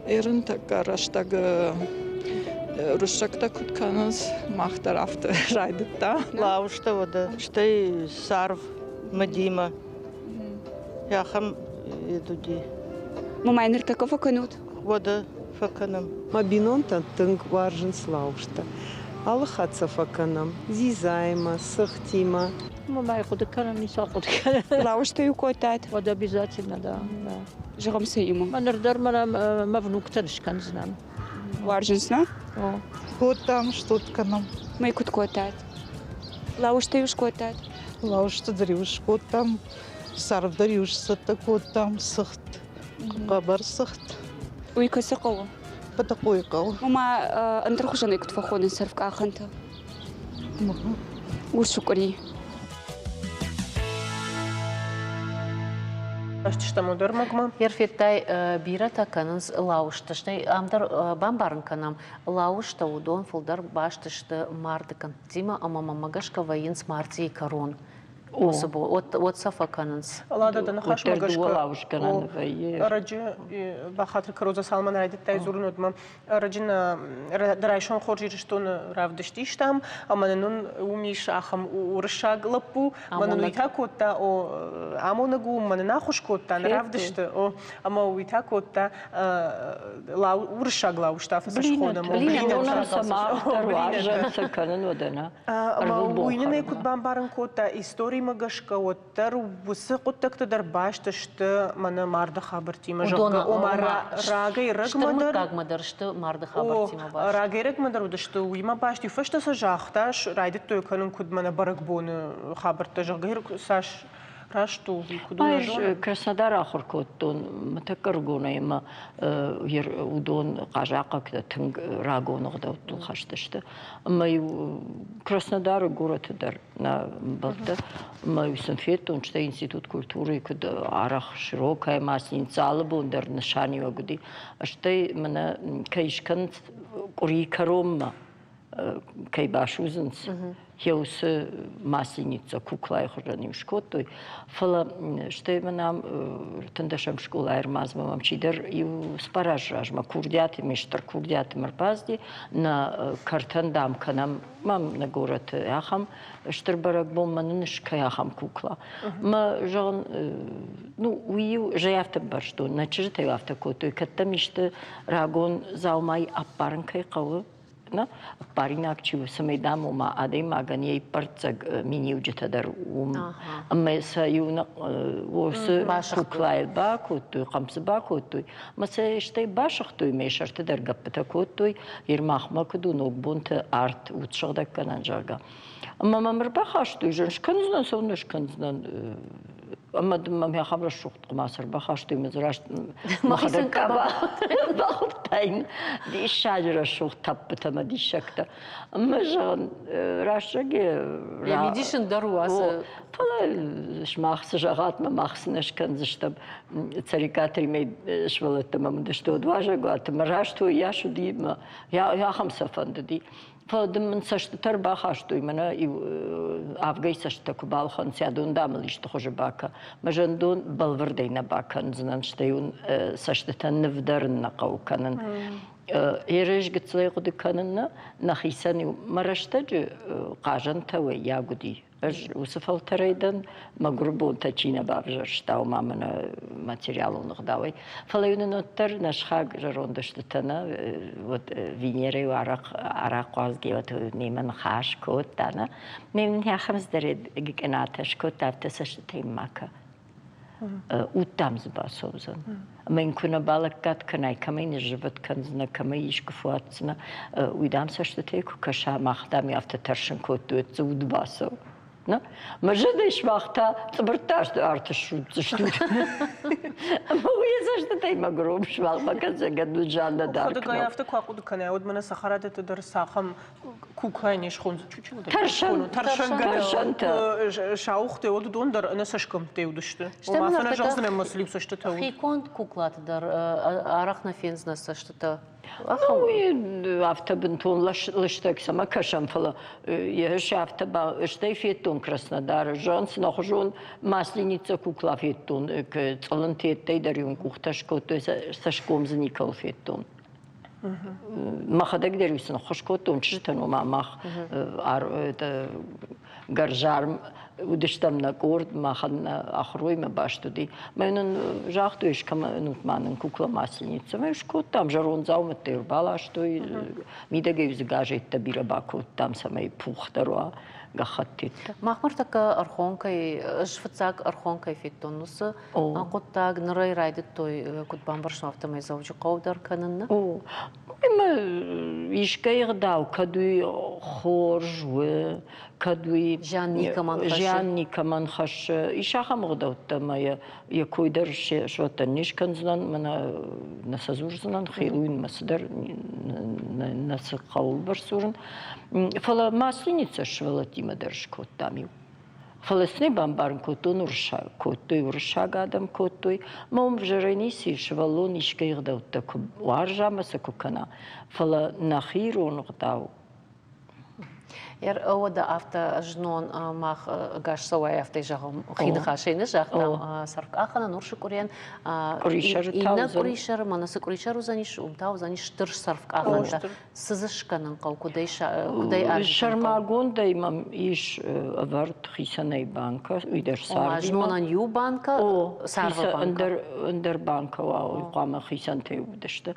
Ерынтӕккӕ рӕстӕг руссӕгтӕ куыд кӕнынц, мах дӕр афтӕ райдыдта. Лауызтӕ уӕдӕ, стӕй царв мыдимӕ. Ахӕм уыди. Мамӕ ныртӕккӕ фӕкӕнут? Уӕдӕ фӕкӕнӕм. Мӕ бинонтӕн тынг уарзынц лауызтӕ. Алы хатт сӕ фӕкӕнӕм дзидзаимӕ, цыхтимӕ. Мамӕ хъуыды кӕнӕм, ницы хъуыды кӕнӕм. Лауызтӕ-иу кодтат? Уӕд обязательно, да. да. Зӕгъӕм, цӕимӕ? Мӕ ныр дӕр мӕнӕ мӕ внуктӕн скӕндзынӕн. Уарзынц, нӕ? О. Кодтам, стут кӕнӕм. Мӕ куыд кодтат? Лауызтӕ-иу скодтат? Лауызты дӕр-иу скодтам, царв дӕр-иу сцӕттӕ кодтам, цыхт, хъӕбӕр цыхт. Уый кӕцы хъӕуы? Бӕтӕхъойы хъӕуы. Ома ӕндӕрхуызӕнӕй куыд фӕхонынц цӕрвкъахӕнтӕ? Урсы къуыри. Бакастыстӕм уыдӕрмӕгмӕ. Ерфеттай бирӕтӕ кӕнынц лауызтӕ, стӕй ам дӕр бамбарын кӕнӕм, лауызтӕ уыдон фылдӕр баст сты марды кӕндтимӕ ӕмӕ мӕнмӕ гӕсгӕ вӕййынц мартъийы кӕрон. Уыцы бон, уӕд сӕ фӕкӕнынц. Лада, дӕ ныхасмӕ гӕсгӕ, ӕрӕджы бахатыр кӕн, Роза Салман райдыдтай дзурын, уӕдмӕ ӕрӕджы нӕ райсом хорз Ирыстоны равдыст истам, ӕмӕ нын уым ис ахӕм уырыссаг лӕппу, мӕ нын уый та кодта, о, амонӕг у, мӕ нын ӕххуыс кодта нӕ равдысты, о, ӕмӕ уый та кодта уырыссаг лауызтӕ фӕсхонӕм. Ӕмӕ уый нын ӕй куыд бамбарын кодта, историмӕ гӕсгӕ уӕддӕр уыцы хъуыддӕгтӕ дӕр баст сты мӕнӕ марды хабӕрттимӕ, зӕгъгӕ, ома рагӕй-рӕгмӕ дӕр мыггагмӕ дӕр сты марды хабӕрттимӕ баст. Рагӕй-рӕгмӕ дӕр уыдысты уыимӕ баст. Иу фӕстӕ сӕ загъта, райдыдтой кӕнын куыд мӕнӕ бӕрӕгбоны хабӕрттӕ, зӕгъгӕ, цас раст у, уый куыд у, нӕ зонын. Краснодары ахуыр кодтон тӕккӕ ӕрыгонӕй ӕмӕ уыдон хъазахъӕгтӕ тынг рагон ӕгъдӕуттыл хӕст сты. Ӕмӕ-иу Краснодары горӕты дӕр нӕ мбӕлттӕ ӕмӕ-иу сын федтон, стӕй институт культурӕйы куыд арӕх широкая масленица алы бон дӕр нысаниуӕг уыди. Стӕй мӕнӕ кӕй скӕнынц къуырийы кӕронмӕ кӕй басудзынц, йӕ уыцы масленица куклайы хуызӕн-иу скодтой. Фӕлӕ стӕй мӕн ам ӕртындӕсӕм скъолайы ӕрмадзмӕ мӕм чидӕр иу цыппар азы размӕ курдиаты, ме стыр курдиаты ӕрбацыди, нӕ кӕртӕн, дам, кӕнӕм мӕм нӕ горӕты ахӕм стыр бӕрӕгбон, мӕ нын скӕй ахӕм кукла. Мӕ, зӕгъын, ну, уый-иу зӕй афтӕ бӕрстон, нӕ чызджытӕ-иу афтӕ кодтой, кӕд дӕм исты рагон дзаумайы ӕппарын кӕй хъӕуы, нӕ ӕппаринаг чи у, цӕмӕй дам ома адӕймагӕн йӕ иппӕрццӕг миниуджытӕ дӕр уым ӕмӕ сӕ иу уыцы куклайыл бакодтой, хъӕмпсы бакодтой, ӕмӕ сӕ стӕй басыгътой, мӕ сӕрты дӕр гӕппытӕ кодтой, Ермахмӕ куыд у ногбонты арт удсыгъдӕггӕнӕн, зӕгъгӕ. Ӕмӕ мӕм ӕрбахастой, зын скӕндзынӕн, цӕуылнӕ скӕндзынӕн, ӕмӕ мӕм ахӕм рӕсугъд хъуымац ӕрбахастой, ӕмӕ дзы раст мӕхӕдӕг бахуыдтаин диссаджы рӕсугъд тӕппытӕ ӕмӕ диссӕгтӕ. Ӕмӕ зӕгъын, рӕстӕг Йӕ мидис ын дӕр у ацы. Фӕлӕ сымах цы зӕгъат, мӕ мах цы нӕ скӕндзыстӕм. Цӕрикъаты Римӕй сывӕллӕттӕ мӕм уыдысты уӕд уазӕгуаты, мӕ раст уыйас уыди, мӕ ахӕм сӕ фӕндыди. Фӕлӕ дын мын цӕстытӕ ӕрбахастой, мӕнӕ иу авгӕй цӕстытӕ куы балхӕнынц, адон дам ыл исты хуызы бакӕ. Мӕ зӕндон бӕлвырдӕй нӕ бакӕндзынӕн, стӕй уын цӕстытӕ ныв дӕр нӕ хъӕуы кӕнын. Ерыс гыццылӕй хъуыды кӕнын нӕ, нӕхицӕн-иу мӕ рӕстӕджы хъазӕнтӕ уӕййаг уыди. Ӕз уыцы фӕлтӕрӕй дӕн, мӕгуыр бонтӕ чи нӕ бавзӕрста, ома мӕнӕ материалон ӕгъдауӕй. Фӕлӕ-иу нын уӕддӕр нӕ сыхаг зӕронд устытӕ нӕ, вот Венерӕ-иу арахъ, арахъуадзгӕ вот немӕ ныхас кодта, нӕ. Ме нын ахӕм цыдӕр гыкъынатӕ скодта, афтӕ цӕстытӕй ма кӕ. Уд дӕм дзы бацӕудзӕн. Ӕмӕ йын куы нӕ балӕггад кӕнай, кӕмӕй ныззыввытт кӕндзынӕ, кӕмӕй искуы фӕуадздзынӕ, уый дӕм цӕстытӕй куы кӕса, мах дӕм афтӕ тӕрсын кодтой, уӕд дзы уд бацӕуы. Нӕ? Мӕ зӕрдӕ сымах та цъыбыртты арты ссудздзыстут. Ӕмӕ уый йӕ цӕстытӕй мӕгуыром сымахмӕ кӕсӕгӕн уыд Жанна д'Арк. Хъуыдыгай афтӕ куы ахъуыды кӕнай, уӕд мӕнӕ цӕхӕрадӕтты дӕр цахӕм Куклайы не схондзӕн чучело дӕр. Тӕрсӕнтӕ. Сауыгътӕ уӕд уыдон дӕр ӕнӕцӕсгӕмттӕ уыдысты. Ома фӕнӕ зӕгъдзынӕн мӕ сыл-иу цӕстытӕ уыд. Хиконд куклаты дӕр арӕх нӕ фендзынӕ цӕстытӕ. Ну, афтӕ бынтон лыстӕг цӕмӕ кӕсӕм, фӕлӕ йӕ афтӕ стӕй федтон Краснодары. Зӕгъын, цынӕхуызон масленица кукла федтон, цъылынтеттӕй дӕр-иу къухтӕ скодтой, цӕсгом дзы никӕуыл федтон. Мӕхӕдӕг дӕр-иу сын ӕххуыс кодтон чызджытӕн, ома мах гӕрзарм уыдыстӕм нӕ къорд, махӕн нӕ ахуыроймӕ баст уыди. Мӕ нын загътой, скӕнут ма нын кукла масленица. Мӕ скодтам, зӕронд дзаумӕттӕ ӕрбаластой, мидӕгӕй дзы газеттӕ бирӕ бакодтам, цӕмӕй пухдӕр уа гӕххӕттытӕ. Мах ныртӕккӕ Ӕрхонкӕй, ӕз фыццаг Ӕрхонкӕй федтон уыцы хъуыддаг нырӕй райдыдтой, куыд бамбӕрстон, афтӕмӕй Дзӕуджыхъӕуы дӕр кӕнын, нӕ? О, ӕмӕ искӕй ӕгъдау, кӕд уый хорз у, кӕд уый зиан никӕмӕн хӕссы. Зиан никӕмӕн хӕссы. Ис ахӕм ӕгъдӕуттӕ, ӕмӕ йӕ йӕ кой дӕр суӕттӕн не скӕндзынӕн, мӕнӕ нӕ сӕ дзурдзынӕн, Хэллоуинмӕ цыдӕр нӕ цы хъӕуы бӕрц дзурын. Фӕлӕ Масленица сывӕллӕттимӕ дӕр скодтам иу. Фӕлӕ сын бамбарын кодтон уырыссаг, кодтой уырыссаг адӕм кодтой. Мӕ уым ӕвзӕрӕй ницы ис, сывӕллон искӕй ӕгъдӕуттӕ куы уарза ӕмӕ сӕ куы кӕна. Фӕлӕ нӕхи ирон ӕгъдау Уӕдӕ афтӕ знон мах ӕгас цӕуай афтӕ зӕгъӕм, хи ныхасӕй нӕ загътам, сӕркъахӕнӕн урсы къуырийӕн. Иннӕ къуырисӕры, мӕнӕ цы къуырисӕр уыдзӕнис, уым та уыдзӕнис стыр сӕрфкъахӕнтӕ. Цы дзы скӕнын хъӕуы, куыдӕй куыдӕй арвитын хъӕуы? Сӕрмагондӕй мӕм ис ӕвӕрд хицӕнӕй банкӕ, уый дӕр цардимӕ. Знонӕн иу банкӕ, царвы банкӕ. Ӕндӕр, ӕндӕр банкӕ уа, уый хъуамӕ хицӕнтӕй уыдысты.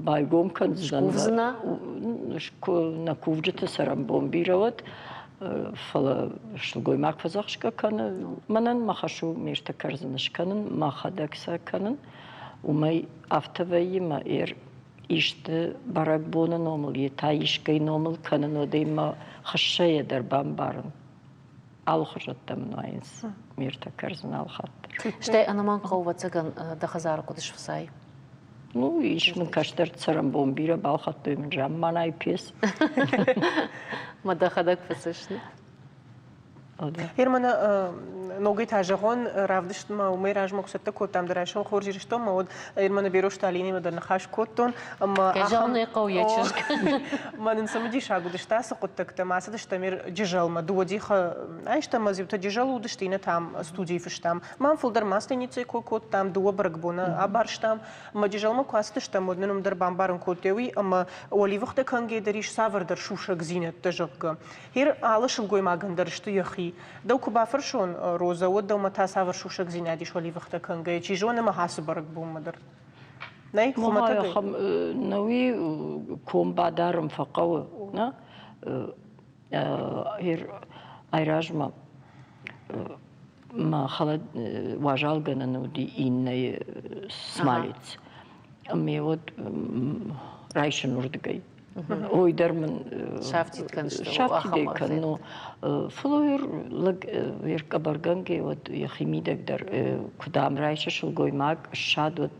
Байгом кӕндзӕн. Скувдзынӕ? Нӕ кувджыты цӕрӕнбон бирӕ уӕд, фӕлӕ сылгоймаг фӕдзӕхсгӕ кӕны. Мӕнӕн мӕ хӕс у ме ртӕ кӕрдзыны скӕнын, мӕхӕдӕг сӕ кӕнын. Уымӕй афтӕ вӕййы мӕ исты бӕрӕгбоны номыл, йе та искӕй номыл кӕнын, уӕд ӕй мӕ хыссӕйӕ дӕр бамбарын. Алыхуызӕттӕ мын уайынц ме ртӕ кӕрдзын алхатт дӕр. Стӕй ӕнӕмӕнг хъӕуы, ӕвӕццӕгӕн, дӕ хӕдзары куыд сфыцай? Ну, ис мын кӕстӕр цӕрӕнбон бирӕ балхӕдтой мын замманай пец. Мӕ дӕхӕдӕг фыцыс, не? Германы ногӕй та зӕгъон, равдыстмӕ уымӕй размӕ куы цӕттӕ кодтам дӕ райсом хорз Ирыстонмӕ, уӕд Германы Берозты Алинимӕ дӕр ныхас кодтон. Ӕмӕ Зӕгъын ӕй хъӕуы йӕ чызг. Мӕ нын цымыдисаг уыдысты ацы хъуыддӕгтӕ. Ма ацыдыстӕм Джызӕлмӕ, дыууӕ дихы айстӕм, ӕз иутӕ Джызӕлы уыдысты, иннӕтӕ ам студийы фыстам. Мӕм фылдӕр Масленицӕйы кой кодтам, дыууӕ бӕрӕгбоны абарстам. Ӕмӕ Джызӕлмӕ куы ацыдыстӕм, уӕд нын уым дӕр бамбарын кодтой уый, ӕмӕ уӕливыхтӕ кӕнгӕ дӕр ис цавӕрдӕр сусӕгдзинӕдтӕ, зӕгъгӕ. Гъер алы сылгоймагӕн дӕр сты йӕхи. Дӕу куы бафӕрсон, Розӕ, уӕд дӕумӕ та цавӕр сусӕгдзинад ис уӕливыхтӕ кӕнгӕйӕ? Чи зоны, ӕмӕ ацы бӕрӕгбонмӕ дӕр. Нӕй, хуымӕтӕгӕй? Науи ком бадарын фӕхъӕуы, нӕ? Айразмӕ мӕ уазалгӕнӕн уыди иннӕйы смалец. Ӕмӕ уӕд райсын уырдыгӕй. Ой дӕр мын сафтид кӕныс сафтидӕй кӕн, фӕлӕ лӕг йе ркъӕбӕргӕнгӕ уӕд йӕхи мидӕг дӕр куыд ам райсы сылгоймаг ссад уӕд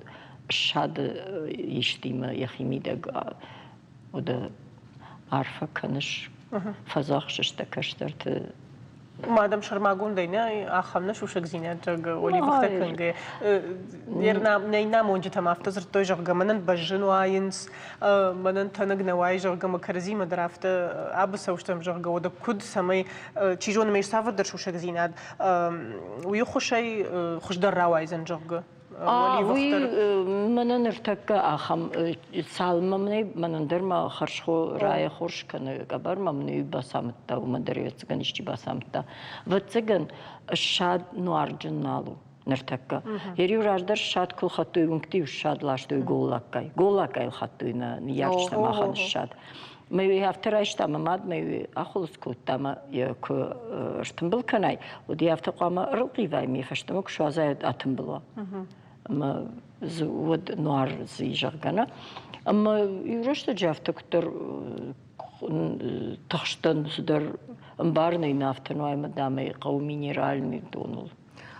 ссады истимӕ йӕхи мидӕг уӕдӕ арфӕ кӕныс, фӕдзӕхсыс дӕ кӕстӕрты. Мадам сӕрмагондӕй нӕ ахӕм нӕ сусӕгдзинад, зӕгъгӕ, оливыхтӕ кӕнгӕ. Нӕ иннамонджытӕм афтӕ дзырдтой, зӕгъгӕ, мӕнӕн бӕззын уайынц, мӕнӕн тӕнӕг нӕ уайы, зӕгъгӕ, мӕ кӕрӕдзимӕ дӕр афтӕ абыцӕу стӕм, зӕгъгӕ, уӕдӕ куыд, цӕмӕй, чи зоны, ме цавӕрдӕр сусӕгдзинад уый ӕххуысӕй хуыздӕр рауайдзӕн, зӕгъгӕ. Уый мӕнӕ ныртӕккӕ ахӕм цалынмӕ мын мӕнӕн дӕр ма хӕрзхо райӕ хорз кӕны къӕбӕр ма мын уый бацамыдта, уымӕн дӕр ӕвӕццӕгӕн исчи бацамыдта. Ӕвӕццӕгӕн ссад нуарджын нал у ныртӕккӕ. Йе раздӕр ссад куы лхӕдтой, уынгты-иу ссад ластой голлаггай. Голлаггай лхӕдтой нӕ ныййарджытӕ махӕн ссад. Мӕ уый афтӕ райста, мӕ мад мӕ уый ахуылыдз кодта ӕмӕ йӕ куы ӕртымбыл кӕнай, уӕд йӕ афтӕ хъуамӕ ӕрылхъивай, ме фӕстӕмӕ куы суадзай, уӕд атымбыл уа. Ӕмӕ дзы уӕд нуар дзы зӕгъгӕ нӕ. Ӕмӕ иу рӕстӕджы афтӕ куыддӕр тыхстӕн цыдӕр ӕмбарынӕй нӕ афтӕ нуай ӕмӕ дам ӕй хъӕуы минеральный доныл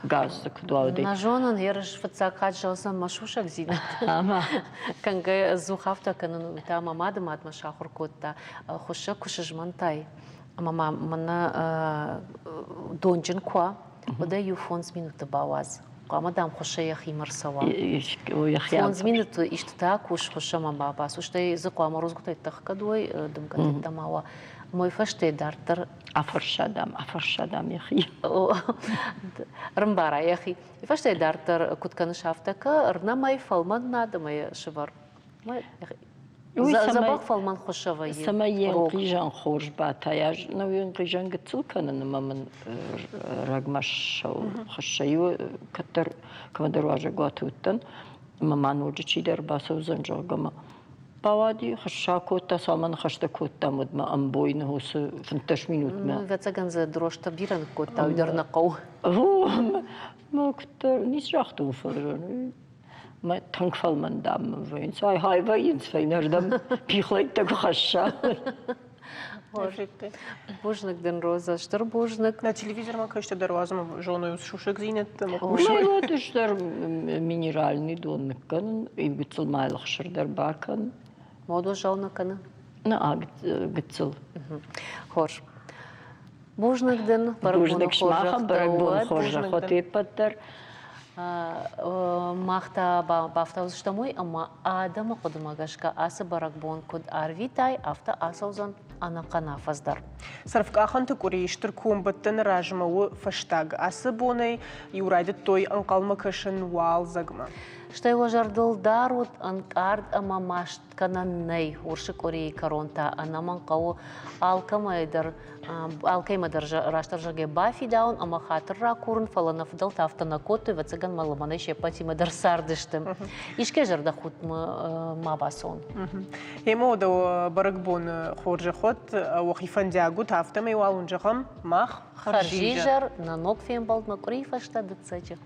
газ дзы куыд уа, Нӕ зонын, ерыс фыццаг хатт зӕгъдзӕн мӕ сусӕгдзинад. Ӕмӕ кӕнгӕ ӕдзух афтӕ кӕнын, уый та мӕ мады мадмӕ сахуыр кодта. Хуыссӕг куы сызмӕнтай, ӕмӕ ма мӕнӕ донджын куы уа, уӕд ӕй иу фондз минуты бауадз. Хъуамӕ дам хуыссӕ йӕхимӕ рцӕуа. Фондз минуты истытӕ акус, хуыссӕмӕ ма бацу, стӕй дзы хъуамӕ рудзгуытӕй тӕхгӕд уой, дымгӕтӕ ма уа. Мой фӕстӕ дарддӕр Афӕрса, дам, афӕрса, дам, йӕхи. Рымбара йӕхи. Фӕстӕ дарддӕр куыд кӕныс, афтӕ кӕ, ӕрнӕмӕй фӕлмӕн над ӕмӕ йӕ сывӕр. Дзӕбӕх фӕлмӕн хуыссӕ вӕййы. Цӕмӕй йе нхъизӕн хорз батайа. Нӕу йе нхъизӕн гыццыл кӕнын ӕмӕ мын рӕгмӕ ссӕуы. Хыссӕ иу кӕддӕр кӕмӕдӕр уазӕгуаты уыдтӕн ӕмӕ ма ноджы чидӕр бацӕудзӕн, зӕгъгӕ, мӕ Бауади, хыссӕ кодта, цалмӕ ныхӕстӕ кодтам, уӕдмӕ ӕмбойны уыцы 15 минутмӕ. Ӕвӕццӕгӕн дзы дрожтӕ бирӕ ныккодта, уый дӕр нӕ хъӕуы. Мӕ куыддӕр ницы загътон, фӕлӕ мӕ тынг фӕлмӕн дам мын вӕййынц, ай-хай вӕййынц фӕйнӕрдӕм пихлӕйттӕ куы хӕсса. Бузныг дын, Роза, стыр бузныг. Нӕ телевизормӕ кӕстӕ дӕр уадзӕм зоной сусӕгдзинӕдтӕ. Уый дӕр минеральный дон ныккӕнын, иу гыццыл ма ӕхсыр дӕр бакӕн. Мод уазал нӕ кӕны? Нӕ, гыццыл. Хорз. Бузныг дын, бӕрӕгбоны Бузныг сымахӕн, бӕрӕгбоны хорзӕх уӕд уе ппӕт дӕр. Мах та бафтаудзыстӕм уый, ӕмӕ адӕмы хъуыдымӕ гӕсгӕ ацы бӕрӕгбон куыд арвитай, афтӕ ацӕудзӕн ӕнӕхъӕн афӕдз дӕр. Цӕрвкъахӕнты къуырийы стыр комбӕттӕны размӕ у фӕстаг. Ацы бонӕй иу райдыдтой ӕнхъӕлмӕ кӕсын уалдзӕгмӕ. Стӕй уӕ зӕрдыл дарут, ӕнкъард ӕмӕ маст кӕнӕн нӕй. Урсы къуырийы кӕрон та ӕнӕмӕнг хъӕуы алкӕмӕй дӕр алкӕимӕ дӕр растдӕр зӕгъгӕ бафидауын ӕмӕ хатыр ракурын, фӕлӕ нӕ фыдӕлтӕ афтӕ нӕ кодтой, ӕвӕццӕгӕн мӕ лымӕнӕй се ппӕтимӕ дӕр цардысты. Искӕй зӕрдӕхудтмӕ ма бацон. Ӕмӕ уӕдӕ бӕрӕгбоны хорзӕх уӕд, уӕхи фӕндиаг ут, афтӕмӕй уал уын зӕгъӕм мах хӕрзизӕр. Нӕ ног фембӕлдмӕ къуырийы фӕстӕ дыццӕджы.